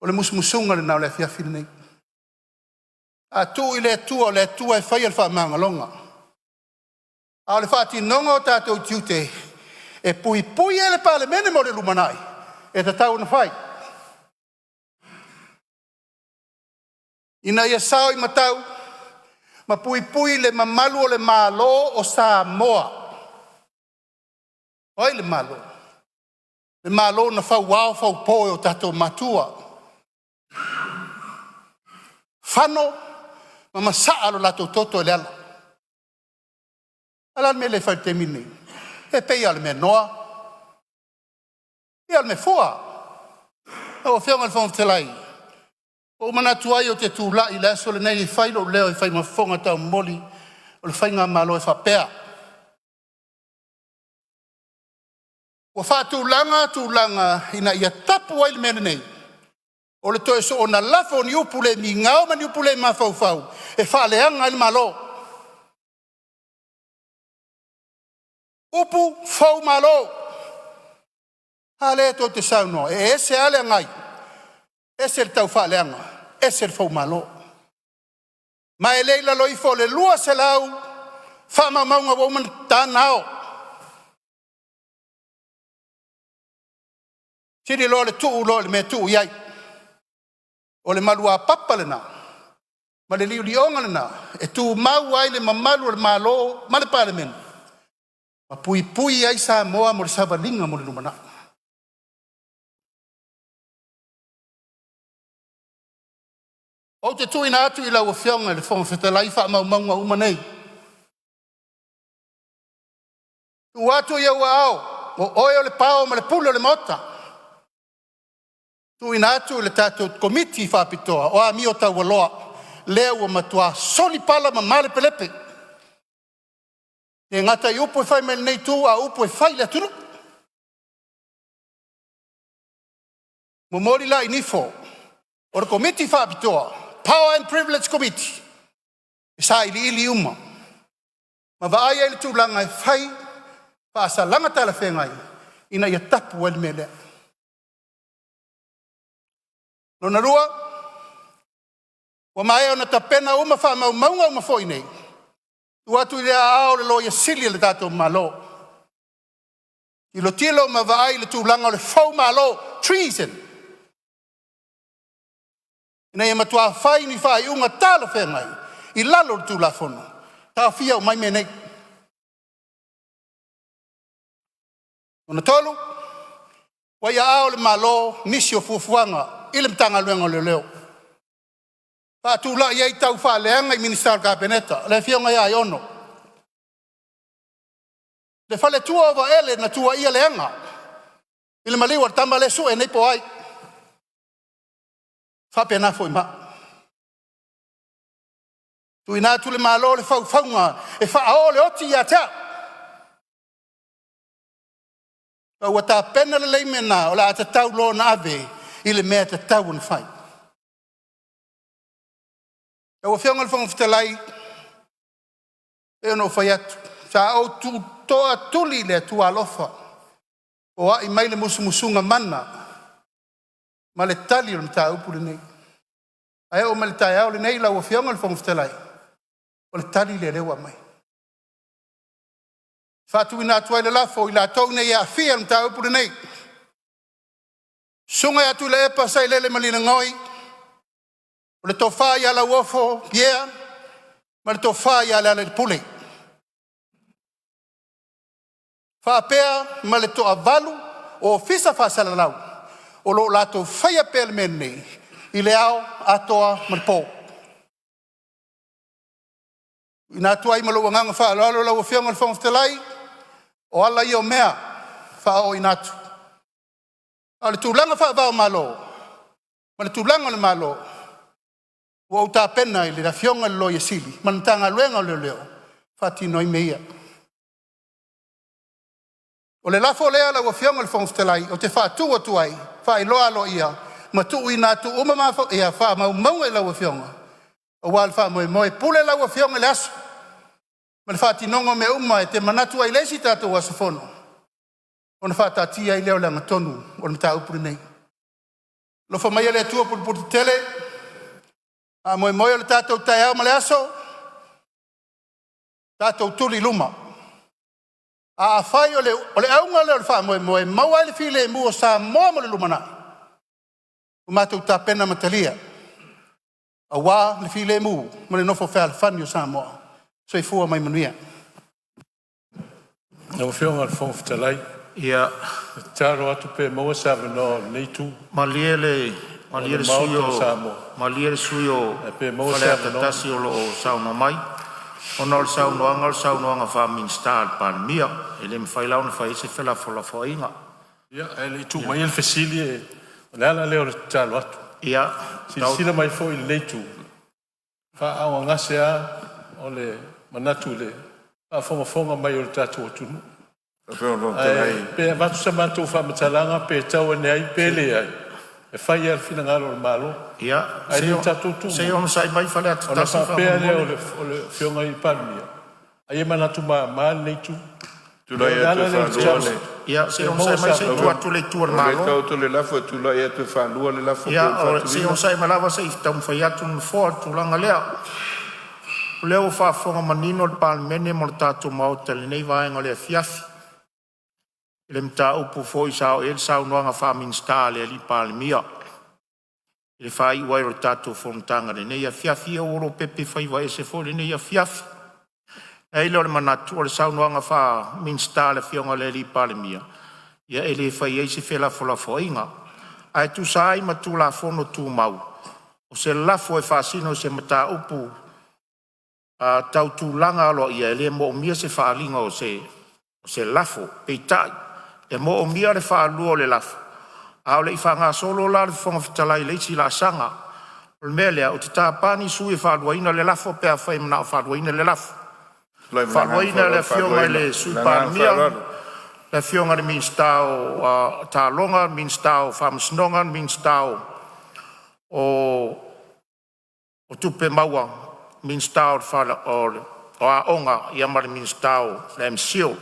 o le musumusuga lena o le afiafi lenei. A tuu i le Atua, o le Atua e faia le faamagaloga, a o le faatinoga o tatou tiute e puipui ai le Palemene mo le lumanai, e tatau ona fai. Ina ia sao i matau ma puipui le mamalu o le Malo o Samoa. O ai le Malo? Le Malo na fauao faupo e o tatou matua, fano ma masaa lo latou toto i le ala. A o le a le mea lea e fai i le taimi lenei? E pei lava o le mea noa, ia o le mea fua. Lau Afioga i le Fofoga Fetalai, ua ou manatu ai ou te tulai i le aso lenei e fai lou leo e fai ma fofoga taumolimoli o le Faigamalo e faapea, ua faatulaga tulaga ina ia tapu ai le mea lenei o le toe soona lafo o ni upu le migao ma ni upu le mafaufau e faaleaga ai le Malo. Upu fou malo. A lea tou te saunoa, e ese lava le agai, ese le taufaaleaga, ese le foumalo. Ma e le i lalo ifo o le 200 faamaumauga ua uma ona tana ao. Sili loa le tuu loa i le mea e tuu i ai. O le maluapapa lena Ma le liolioga lena e tumau ai le mamalu o le Malo ma le Palemene ma puipui ai Samoa mo le savaliga mo le lumanai. Ou te tuuina atu i lau Afioga i le Fofoga Fetalai faamaumauga uma nei, tuu atu i ou aao o oe o le pao ma le pule o le Maota, tuuina atu i le tatou Komiti Faapitoa o Amio Taualoa lea ua matua soli pala ma malepelepe, e le gata i upu e fai mai lenei itu a o upu e fai i le atunuu. Momoli la i nifo o le Komiti Faapitoa Power and Privilege Committee e sailiili uma ma vaai ai le tulaga e fai faasalaga talafeagai ina ia tapu ai le mea lea. Lona lua, ua maea ona tapena uma faamaumauga uma foi nei, tuu atu i aao o le Loia Sili a le tatou Malo, tilotilo ma vaai i le tulaga o le foumalo, treason, ina ia matua fai ni faaiuga talafeagai i lalo o le Tulafono, taofia uma ai mea nei. Lona tolu, ua i aao o le Malo nisi o fuafuaga i le Matagaluega o Leoleo, faatulai ai taufaaleaga i Minisita o le Kapeneta, le Afioga ia Aiono, le faletua o Vaele na tuuaia leaga i le maliu o le tama lea e sue nei po o ai. E faapena foi ma au. Tuuina atu i le Malo le faufauga e faaoo le oti ia te au, ma ua tapena lelei mea na o le a tatau loa ona ave i le mea e tatau ona fai. Lau Afioga i le Fofoga Fetalai, e pei ona ou fai atu, sa ou toatuli i le Atua alofa foai mai le musumusuga mana ma le tali o le mataupu lenei. Ae oo mai i le taeao lenei lau Afioga i le Fofoga Fetalai, o le tali lea o lea ua aumai. E faatuina atu ai le lafo, O i latou nei e aafia i le mataupu lenei, Susuga ia Tuilaepa Sailele Malielegaoi, o le Tofa Lauofo Pierre ma le Tofa Lealailepule. Faapea ma le toavalu o Ofisa Faasalalau o lo o latou faia pea le mea lenei i le ao atoa ma le po. Tuuina atu ai ma lou agaga faaaloalo lau Afioga i le Fofoga Fetalai, o ala ia o mea e faaooina atu. A o le tulaga faava-o-Malo ma le tulaga o le Malo, ua ou tapena i le Afioga i le Loia Sili ma le Matagaluega o Leoleo e faatino ai mea ia. O le lafo lea lau Afioga i le Fofoga Fetalai ou te faatu atu ai, E faailoa aloaia ma tuuina atu uma faamaumauga i lau Afioga aua le faamoemoe. E pule lau Afioga i le aso ma le faatinoga o mea uma e te manatu ai i le isi tatou aso fono ona faataatia ai lea o le agatonu o le mataupu lenei. Alofa maia le Atua pulepuletetele, faamoemoe o le tatou taeao ma le aso, tatou tuli i luma. Afai o le auga lea o le faamoemoe e maua ai le filemu o Samoa mo le lumanai, ua matou tapena ma talia aua le filemu ma le nofo fealofani o Samoa. Soifua ma ia manuia. Lau Afioga i le Fofoga Fetalai, e tatalo atu pe maua se avanoa o lenei itu Malie le o le sui Maota o Samoa, usufono ae pe o maua se Faleata avanoa. 1 o lo o saunoa mai, ona o le saunoaga o le saunoaga faa-Minisita a le Palemia. E le mafai la ona fai ai se felafolafoaiga. Ia, ae le i tuu maia le fesili, o le ala lea o le tatalo atu. Silasila mai foi i lenei itu, e faaaaogagase lava o le manatu i le faafogafoga mai o le tatou atunuu. Ae pe avatu sa matou faamatalaga pe tau ane ai pe leai, e fai lava le finagalo o le Malo. Ae le tatou Se i tumua, onosai mai Faleata ona 1 faapea lea faamolemole. o le Afioga i le Palemia, ai e manatu mama lenei itu. O Tulai le atu ala e lea o le faalua tatalo le... atu, Se i pe maua onosai se mai se i tuu avanoa. atu le itu a le O lea e Malo. taoto le lafo, e tulai atu e faalua le lafo pe ua Se i faatuina. onosai mai lava se i taumafai atu le Nofoa i le tulaga lea. O lea ua faafofoga manino le Palemene ma le tatou Maota i lenei vaega o le afiafi i le mataupu foi sa oo i ai le saunoaga faa-Minisita a le Palemia i i le faaiu ai o le tatou fonotaga i lenei afiafi. Ia ua lopepe faiva ese foi lenei afiafi. E i ai lea o le manatu o le saunoaga faa-Minisita a le Afioga i le Palemia, ia e le fai ai se felafolafoaiga. Ae tusa ai ma Tulafono Tumau, o se lafo e faasino i se mataupu tau tulaga aloaia e le moomia se faaaliga o se lafo. Peitai, e moomia le faalua o le lafo a o le i faagasolo la le Fofoga Fetalai i le isi laasaga. O le mea lea, ou te tapa ni sui usufono e faaluaina le lafo pe afai e mana'o e faaluaina le lafo. Faaluaina e le Afioga i le Sui Palemia, le Afioga i le Minisita o Taaloga, Minisita o Faamasinoga, Minisita o Tupe Maua, Minisita o Aoga, ia ma le Minisita o le MCIL.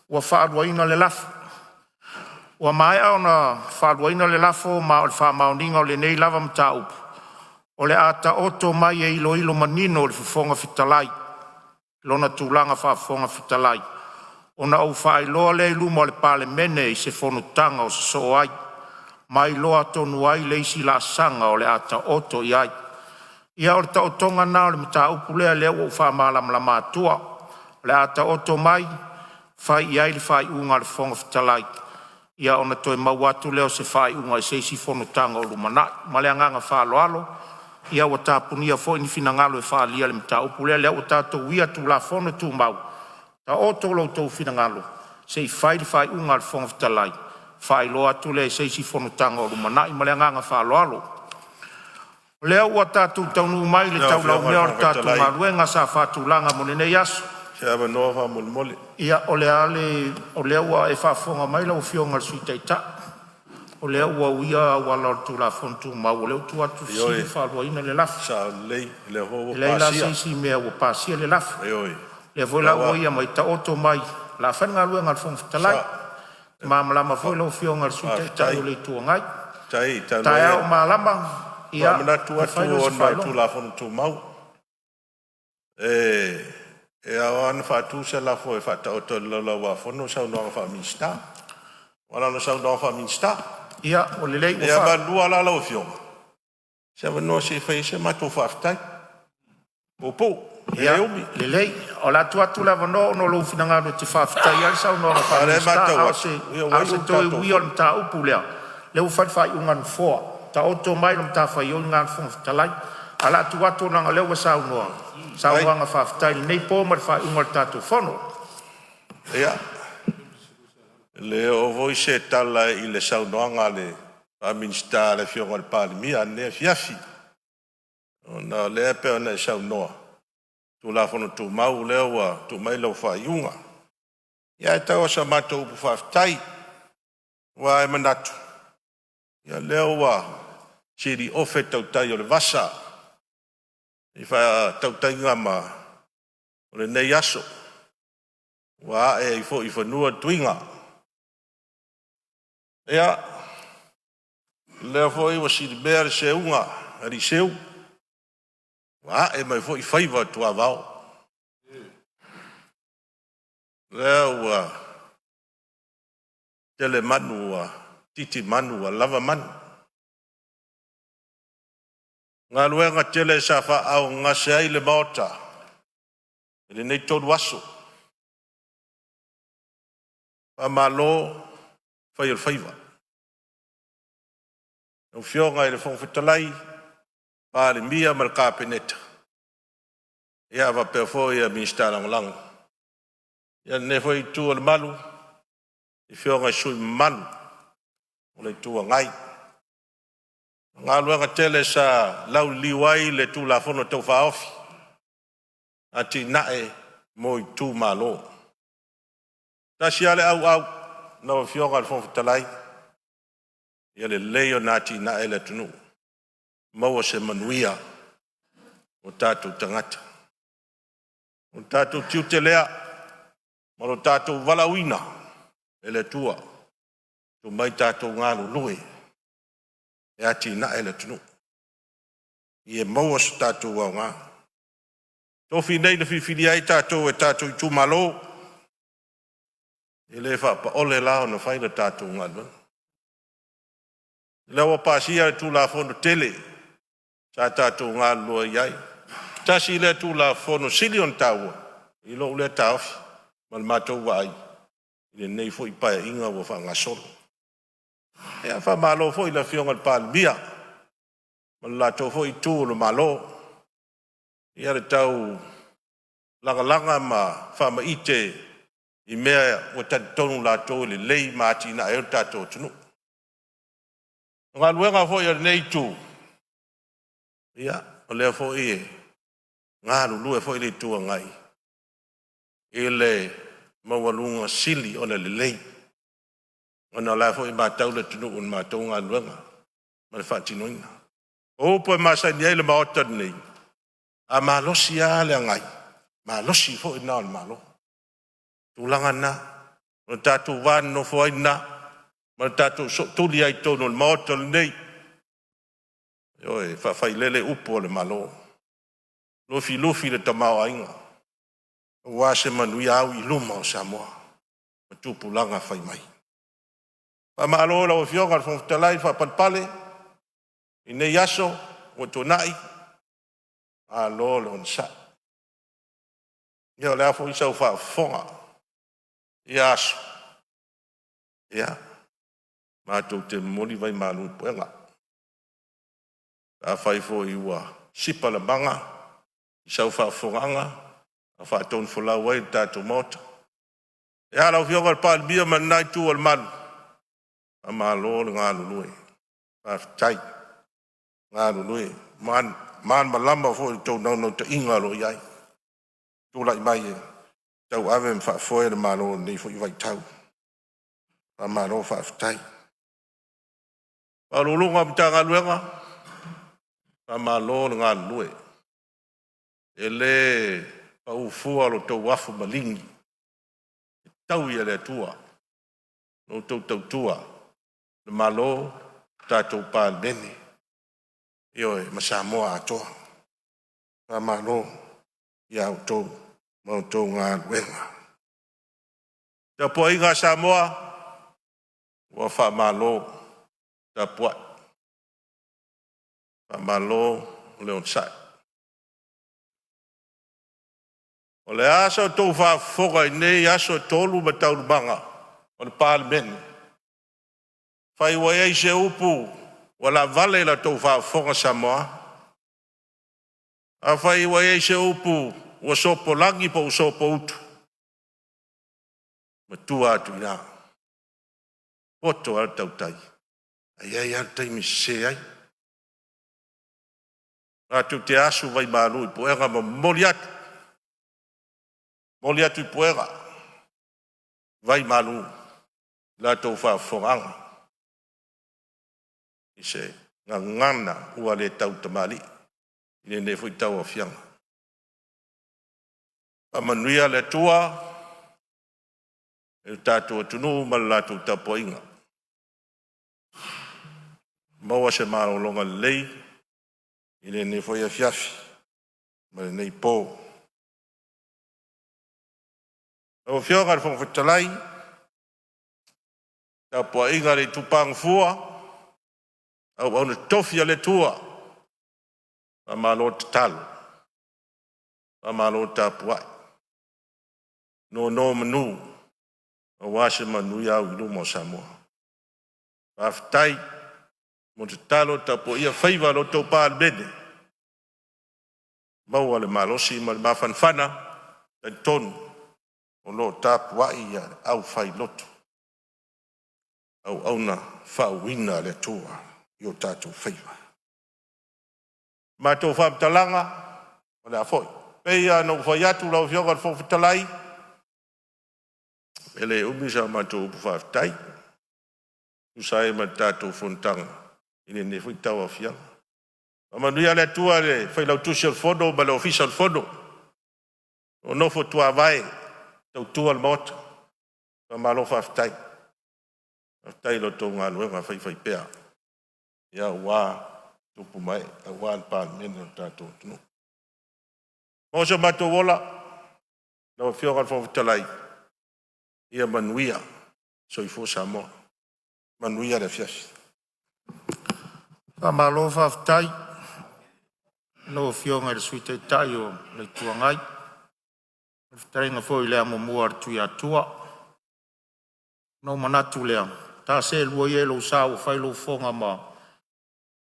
Ua faaluaina le lafo. Ua maea ona faaluaina le lafo ma o le faamaoniga o lenei lava mataupu, o le a taoto mai e iloilo manino e le Fofoga Fetalai lona tulaga faa-Fofoga Fetalai ona ou faailoa lea i luma o le Palemene i se fonotaga o sosoo ai ma iloa tonu ai le isi laasaga o le a taoto i ai. Ia, o le taotoga lena o le mataupu lea ua ou faamalamalama atua. O le a taoto mai fai i ai le faaiuga a le Fofoga Fetalai, ia ona toe maua atu lea o se faaiuga i se isi fonotaga o lumanai. Ma le agaga faaaloalo, ia ua tapunia foi ni finagalo e faaalia i le mataupu lea. O lea ua tatou uia Tulafono Tumau, taoto lo outou finagalo se i fai le faaiuga a le Fofoga Fetalai ona faailoa atu lea i se isi fonotaga o lumanai. Ma le agaga faaaloalo. O lea ua tatou taunuu mai i le Lau Afioga i le taulaumea o le Fofoga tatou Fetalai, galuega sa faatulaga mo lenei aso. se avanoa faamolemole. Ia, o le a le… o lea ua e faafofoga mai lau Afioga i le Sui Taitai, o lea ua uia auala o le Tulafono Tumau, o lea ua tuu atu le fesili Ioe, e faaluaina le e lafo. sao lelei, o lea foi E ua leai la se pasia. isi mea ua pasia le lafo. Ioe, O lea foi la pau ua lava, ia mai taoto mai o le a fai le galuega a le Fofoga Fetalai. sao. E malamalama foi lau Afioga i le Sui Taitai Faafetai. o le Itu Agai. Faafetai talu ai Taeao ua malama, e ia faamanatu ona atu fai lea o se ona o faailuga. Tulafono Tumau, e ao lava ona faatu se lafo e faataoto i le Laulau-a-Fono saunoaga faa-Minisita, aua leaga o saunoaga faa-Minisita. Ia, ua lelei ua Ia ma le lua la lau Afioga, se avanoa se i fai ai se matou faafetai puupuu e Ia, le umi. lelei, o le a tuu atu le avanoa ona o lou finagalo e te faafetaia ai le saunoaga A o lea e faa-Minisita. matau A o atu, se ia a ua o se iu le toe tatou uia o le fono. mataupu lea, lea ua fai le faaiuga a le Nofoa, taoto mai le matafaioi lena a le Fofoga Fetalai. Ae o le a tuu atu leaga o lea ua e saunoa i Faafetai. saunoaga faafetai i lenei po ma le faaiuga o le tatou fono. Ia, e le oo foi se tala i le saunoaga faa-Minisita a le Afioga i le Palemia i lenei afiafi, ona o lea e pei ona e saunoa, Tulafono Tumau o lea ua tuu mai lau faaiuga. Ia ae tau lava o sa matou upu faafetai, aua e manatu o lea ua siliofe tautai o le vasa i faatautaiga ma o lenei aso, ua ae ai foi i fanua le tuiga. Ia, o lea foi ua silimea le seuga a alii seu, ua ae mai foi faiva o tuavao, o lea ua tele manu ua titi manu ua lava manu. O galuega tele sa faaaaogagase ai le Maota i lenei 3 aso, faamalo fai o le faiva. Lau Afioga i le Fofoga Fetalai, Palemia ma le Kapeneta ia faapea foi Minisita Lagolago. Ia lenei foi itu o le malu i Afioga i sui usufono mamalu o le Itu Agai. O galuega tele sa lauliliu ai le Tulafono Tau Faaofi o Atinae mo Itumalo. Tasi lava le auau lau Afioga i le Fofoga Fetalai, ia lelei ona atinae le atunuu, maua se manuia o tatou tagata. O le tatou tiute lea ma lo tatou valaauina e le Atua e omai tatou galulue e atinae le atunuu ia maua so tatou aoga. O tofiga nei na filifilia ai tatou e tatou itumalo, e le faapaole la ona fai le tatou galuega. Lea ua pasia le Tulafono tele sa tatou galulue ai, tasi lea Tulafono sili ona taua i lou lea taofi ma le matou vaai i lenei foi Paeaiga ua faagasolo. Ia, faamalo foi i le Afioga i le Palemia ma le latou foi itu o le Malo i le tau lagalaga ma faamaite i mea ua talitonu latou e lelei ma atinae ai lo tatou atunuu. O galuega foi a lenei itu, ia, o lea foi e galulue foi le Itu Agai i le maualuga sili ona lelei, ona o la e foi e matau le atunuu i le matou galuega ma le faatinoina. O upu e masani ai le Maota lenei, a malosi lava le agai, malosi foi lena o le Malo. O le tulaga lena, o le tatou va nonofo ai lena ma le tatou sootuli ai i totonu o le Maota lenei. Ioe, e faafailele upu a le Malo, lufilufi le tamaoaiga aua se manuia au i luma o Samoa ma tupulaga fai mai. Faamalo i lau Afioga i le Fofoga Fetalai le faapalepale i nei aso ua tuanai, malo le onosai. Ia o le a foi sau faafofoga i ia aso, ia matou te momoli vaimalu i puega. Afai foi ua sipa le maga i sau faafofogaaga a o faatonufolau ai le tatou Maota, ia lau Afioga i le Palemia ma lena itu o le malu, faamalo le galulue, faafetai galulue. E malamalama foi i le tou naunautaiga o lo o i ai, tulai mai e tauave ma faafoe le Malo i lenei foi vaitau. Faamalo faafetai. Ofisa Sili o Pulega o Matagaluega, faamalo le galulue, e le pau fua lo outou afu maligi, e taui e le Atua la outou tautua i le Malo, le tatou Palemene, ioe, ma Samoa atoa. Faamalo ia outou ma a outou galuega. Le tapuaiga a Samoa, ua faamalo tapuai, faamalo le onosai. O le a sa outou faafofoga i nei aso e 3 ma taualumaga o le Palemene, afai ua i ai se upu ua laavale i la outou faafofoga Samoa, afai ua i ai se upu ua sopolagi po ua sopoutu, matua atu i ina, e poto lava le tautai ae i ai lava le taimi e sese ai. Matou te asu vaimalu i puega ma momoli atu, momoli atu i puega vaimalu i la outou faafofogaaga i se gagana ua le tautamalii i lenei foi tauaofiaga. Faamanuia le Atua i lo tatou atunuu ma le latou tapuaiga, maua se malologa lelei i lenei foi afiafi ma lenei po. Lau Afioga i le Fofoga Fetalai, le tapuaiga a le itupa gafua, auauna totofi a le Atua, faamalo tatalo, faamalo tapuai, nonomanu aua se manuia auiluma o Samoa. Faafetai mo le tatalo tapuaia faiva o la outou Palemene, maua le malosi ma le mafanafana. E talitonu o lo o tapuai le aufailoto, auauna faauuina a le Atua i o tatou faiva. Matou faamatalaga o le a foi, pei lava ona ou fai atu lau Afioga i le Fofoga Fetalai, e le umi sa matou upu faafetai e tusa ai ma le tatou fonotaga i lenei foi tauaofiaga. Faamanuia le Atua i le Failautusi o le Fono ma le Ofisa o le Fono o nofo tuavae e tautua le Maota. Faamalo faafetai, faafetai i la outou galuega faifaipea aua tupu ma ee aua le Palemene o le tatou atunuu. Maua so matou ola lau Afioga i le Fofoga Fetalai, ia manuia. Soifua Samoa, manuia le afiafi. Faamalo faafetai i lau Afioga i le Sui Taitai o le Itu Agai, lau fetalaiga foi i le Amomua a le Tuiatua. Ona ou manatu lea, ta seelua ia i lou sa ua fai lou fofoga ma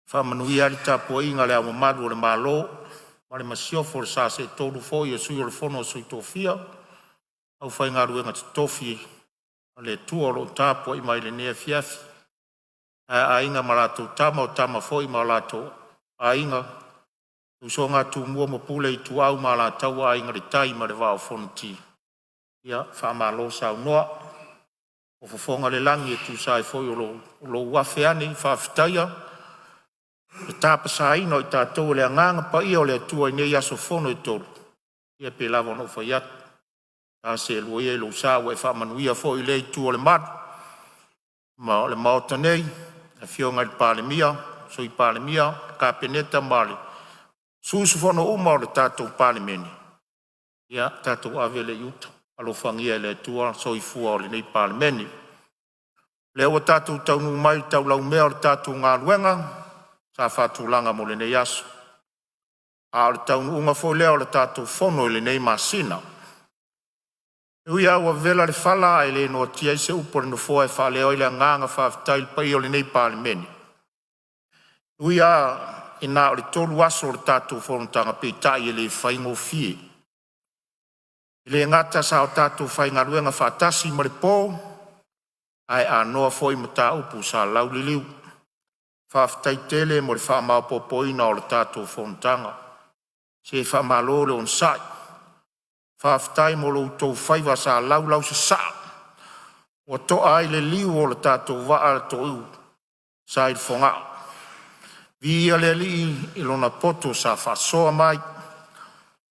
faamanuia ai le tapuaiga a Le Ao Mamalu o le Malo ma le Masiofo, le sa seetolu foi o le Sui o le Fono a Sui Tofia, aufaigaluega totofi a le Atua o lo o tapuai mai i lenei afiafi, ae a Aiga ma latou Tama, o Tama foi ma o latou Aiga, le usoga a Tumua ma Pule, Ituau ma Alataua, Aiga i le Tai ma le Vaa o Fonoti. Ia faamalo saunoa, ua fofoga le lagi e tusa ai foi o lou afe ane faafetaia le tapasaina o i tatou e le Agaga Paia o le Atua i nei aso fono e tolu. Ia pei lava ona ou fai atu, ta seelua ia i lou sa ua e faamanuia foi i lea itu o le malu ma o le maota nei, le Afioga i le Palemia, Sui Palemia, Kapeneta ma sui usufono uma o le tatou Palemene. Ia tatou ave lea i uta, alofagia e le Atua soifua o lenei Palemene. O lea ua tatou taunuu mai i le taulaumea o le tatou galuega sa faatulaga mo lenei aso, a o le taunuuga foi lea o le tatou fono i lenei masina. E ui lava ua vevela le fala ae le noatia ai se upu a le Nofoa e faaleo ai le agaga faafetai i le paia o lenei Palemene. E ui lava ina na o le 3 aso o le tatou fonotaga, peitai e le faigofie. E le gata sa o tatou faigaluega faatasi ma le po, ae aanoa foi mataupu sa lauliliu. Faafetai tele mo le faamaopoopoina o le tatou fonotaga. Se faamalo le onosai, faafetai mo lo outou faiva sa laulausasaa, ua toa ai le liu o le tatou vaa na toiu sa i le fogaa. Viia le Alii i Lona poto sa faasoa mai,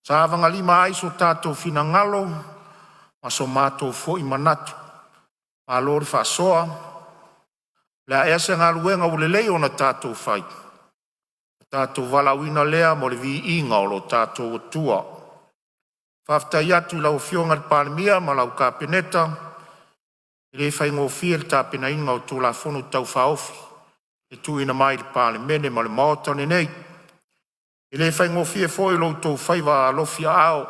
sa avagalima ai so tatou finagalo ma so matou foi manatu. Malo le faasoa. O le a ea se galuega ua lelei ona tatou fai, o le tatou valaauina lea mo le viiga o lo tatou Atua. Faafetai atu i lau Afioga i le Palemia ma lau Kapeneta, e le faigofie le tapenaina o Tulafono Tau Faaofi e tuuina mai i le Palemene ma le Maota lenei. E le faigofie foi lo outou faiva alofiaao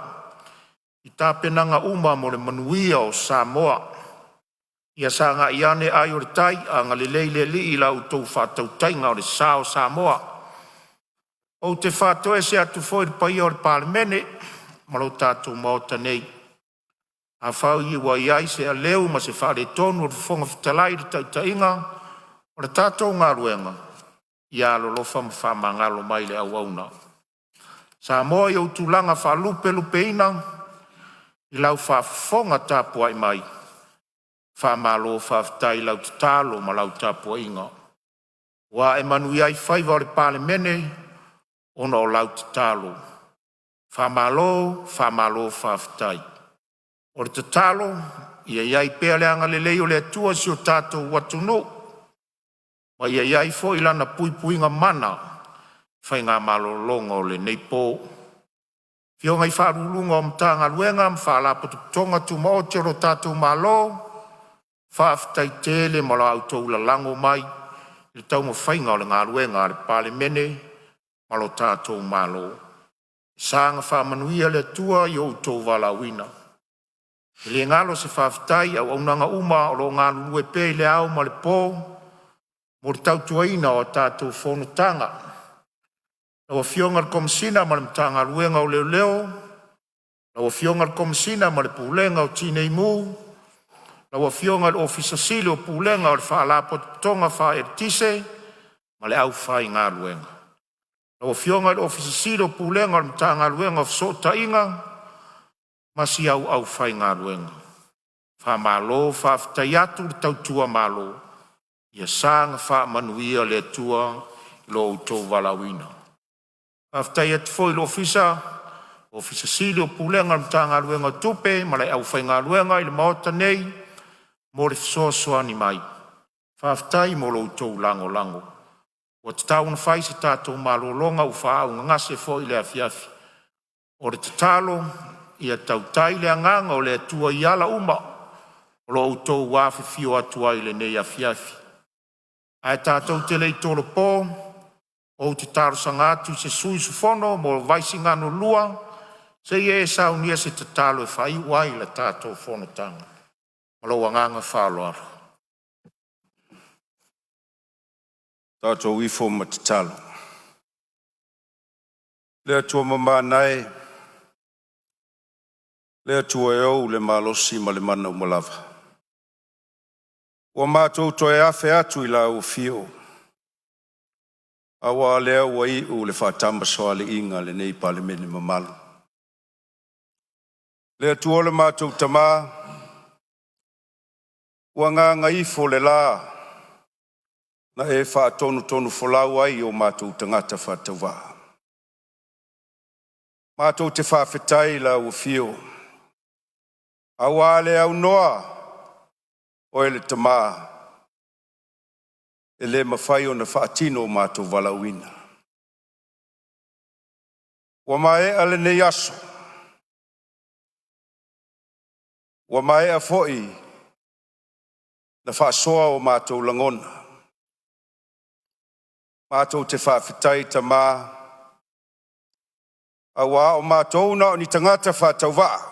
i tapenaga uma mo le manuia o Samoa. Ia sagai ane ai o le tai, agalelei le Alii i la outou faatautaiga o le sa o Samoa. Ou te faatoese atu foi i le paia o le Palemene ma lo tatou Maota nei, afai ua i ai se aleu ma se faaletonu o le Fofoga Fetalai i le taitaiga o le tatou galuega, ia alolofa ma faamagalo mai le auauna. Samoa i ou tulaga faalupelupeina i lau faafofoga tapuai mai, faamalo faafetai i lau tatalo ma lau tapuaiga. Ua ae manuia ai faiva o le Palemene ona o lau tatalo. Faamalo, faamalo faafetai. O le tatalo ia i ai pea le agalelei o le Atua i si o tatou atunuu, ma ia i ai foi Lana puipuiga mana i faiga malologa o lenei po. Afioga i Ofisa Sili o Pulega o Matagaluega ma Faalapotopotoga Tumaoti a le tatou Malo, faafetai tele mo la outou lalago mai i le taumafaiga o le galuega a le Palemene ma lo tatou Malo. Saga faamanuia le Atua i lo outou valaauina. E le galo se faafetai i auaunaga uma o lo o galulue pea i le ao ma le po mo le tautuaina o a tatou fonotaga. Lau Afioga i le Komesina ma le Matagaluega o Leoleo, lau Afioga i le Komesina ma le Pulega o Tinei Mu, lau Afioga i le Ofisa Sili o Pulega o le Faalapotopotoga Faaeletise ma le aufaigaluega. Lau Afioga i le Ofisa Sili o Pulega o le Matagaluega o Fesootaiga ma si au aufaigaluega. Faamalo faafetai atu le tautua Malo, ia saga faamanuia le Atua i lo outou valaauina. Faafetai atu foi i le Ofisa Sili o Pulega o le Matagaluega o Tupe ma le aufaigaluega i le Maota nei mo le fesoasoani mai. Faafetai mo lo outou lagolago. Ua tatau ona fai se tatou malologa ua faaaaogagase foi le afiafi. O le tatalo ia tautai le agaga o le Atua i ala uma o lo o outou afifio atu ai i lenei afiafi. Ae tatou te le i tolopo, Ou te talosaga atu i le sui usufono mo Vaisigano 2 se i e saunia se tatalo e faaiu ai le tatou Fonotaga. Ma lou agaga faaaloalo. Tatou ifo ma tatalo. Le Atua mamana e, le Atua e ou le malosi ma le mana uma lava, ua matou toe afe atu i lau afio aua o lea ua iu le faatamasoaliiga a lenei Palemene mamalu. Le Atua lo matou Tama, ua gagaifo le la na e faatonutonufolau ai i o matou tagata faatauvaa. Matou te faafetai i lau afio aua a le aunoa Oe le Tama, e le mafai ona faatino o matou valaauina. Ua maea lenei aso, ua maea foi ona faasoa o matou lagona, matou te faafetai Tama, aua o matou na o ni tagata faatauvaa,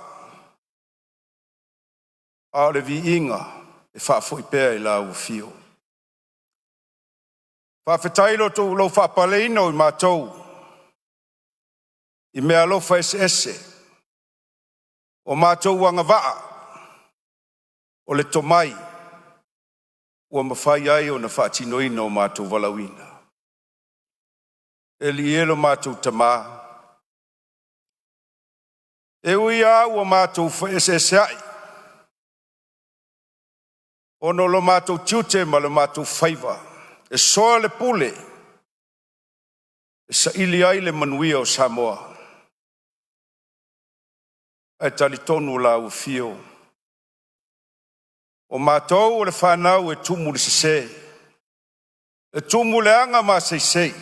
a o le viiga e faafoi pea i lau Afio. Faafetai i lou faapaleina o i matou i meaalofa eseese ua matou agavaa o le tomai ua mafai ai ona faatinoina o matou valaauina. Le Alii e, lo matou Tama, e ui lava ua matou feeseeseai ona o lo matou tiute ma lo matou faiva, e soa le pule e saili ai le manuia o Samoa, ae talitonu lau Afio, o matou o le fanau e tumu i le sese, e tumu i le aga maseisei,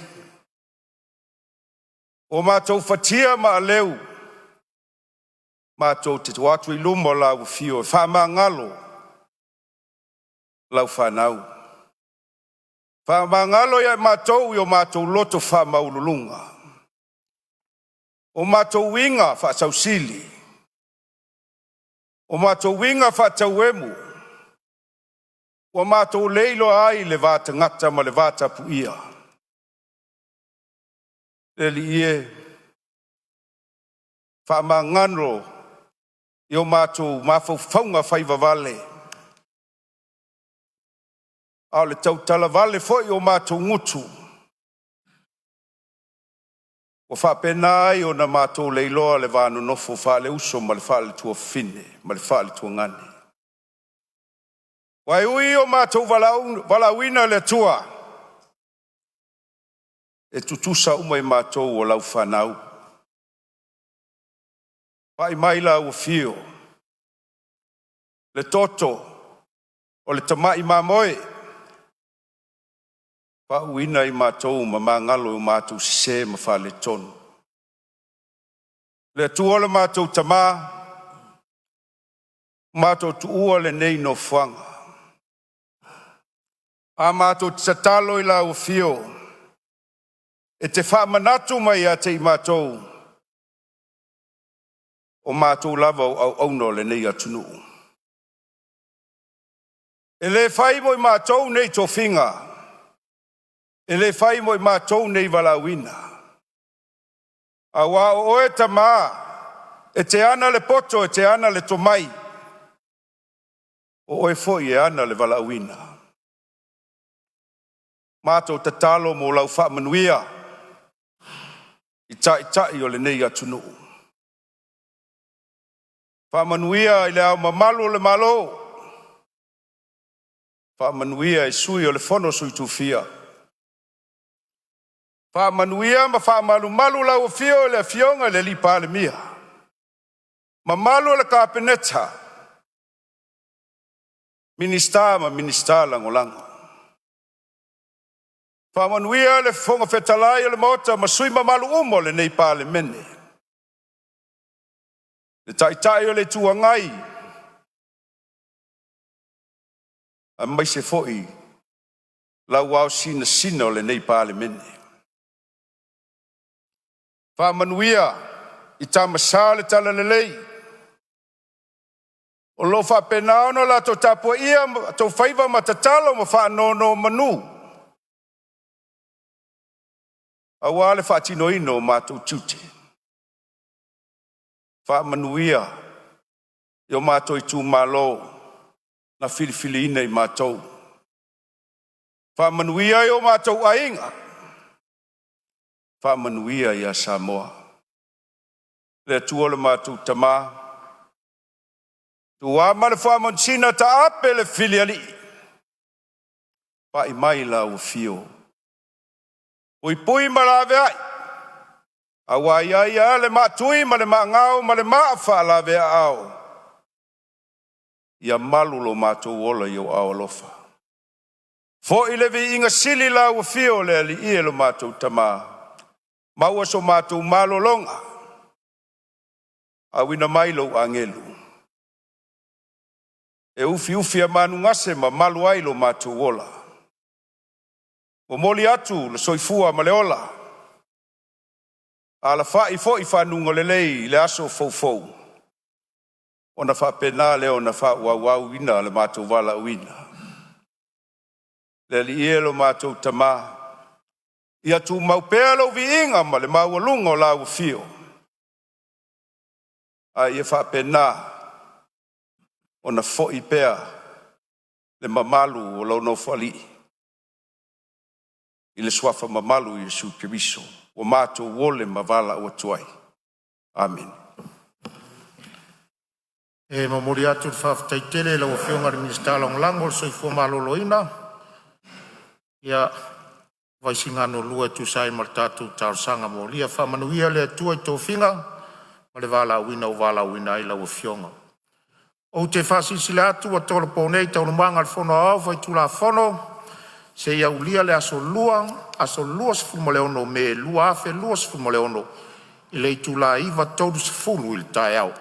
ua matou fatia ma aleu, matou te o atu i luma o lau Afio e faamagalo lau fanau. Faamagalo ia i matou i o matou loto faamaualuluga, o matou uiga faasausili, o matou uiga faatauemu, ua matou le iloa ai le va tagata ma le vatapuia. Le Alii e, faamagalo i o matou mafaufauga faivavale, a o le tautalavale foi o matou gutu, ua faapena ai ona matou le iloa le va nonofo faaleuso ma le faaleutuafafine ma le faaletuagane. Aua e ui o matou valaauina le Atua, e tutusa uma i matou o lau fanau. Pai mai lau afio, le toto o le tamai mamoe, faauuina i matou ma magalo i o matou sese ma faaletonu. Le Atua lo matou Tama, ua matou tuua lenei nofoaga, a matou tatalo i lau Afio e te faamanatu mai ia te i matou, o matou lava o auauna o lenei atunuu. E le fai mo i matou nei tofiga, e le fai mo i matou nei valaauina, aua o Oe Tama e te ana le poto e te ana le tomai, o Oe foi e ana le valaauina. Matou tatalo mo lau faamanuia i taitai o lenei atunuu. Faamanuia i Le Ao Mamalu o le Malo, faamanuia i Sui o le Fono a Sui Tofia, faamanuia ma faamalumalu lau Afio i le Afioga i le Palemia, mamalu o le Kapeneta, Minisita ma Minisita Lagolago. Faamanuia le Fofoga Fetalai o le Maota ma sui usufono mamalu uma o lenei Palemene, le Taitai o le Itu Agai, aemaise foi lau ao sinasina o lenei Palemene. Faamanuia i Tama Sa o le Talalelei, o lo o faapena ona latou tapuaia o tatou faiva ma tatalo ma faanonomanu aua le faatinoina o matou tiute. Faamanuia i o matou itumalo na filifiliina i matou. Faamanuia i o matou aiga, faamanuia ia Samoa. Le Atua lo matou Tama, Tuua ma le Faamanusina taape le filialii, pai mai lau afio, puipui ma laveai aua ia ia le maatui ma le maagao ma le maa faalaveaao, ia malu lo matou ola i ou aao alofa. Foi le viiga sili i lau afio le Alii e lo matou Tama, maua so matou malologa, auina mai lou agelu e ufiufi manugase ma malu ai lo matou ola. Momoli atu le soifua ma le ola, alafai foi i fanuga lelei i le aso foufou ona faapena lea ona faaauauina le matou valaauina. Le Alii e lo matou Tama, ia tumau pea lou viiga ma le maualuga o lau afio, a ia faapena ona foi pea le mamalu o lou Nofoalii i le suafa mamalu o Iesu Keriso ua matou ole ma valaau atu ai. Amene. E momoli atu le faafetai tele i lau Afioga i le Minisita Lagolago o le Soifua Maloloina mo Vaisigano 2 e tusa ai ma le tatou talosaga molia. Faamanuia le Atua i tofiga ma le valaauina ua valaauina ai lau Afioga. Ou te faasilasila atu ua tolopo nei Taualumaga a le Fono Aoao Faitulafono seia aulia le aso Lua, aso 26 Me 2026 i le itula e 9:30 i le taeao.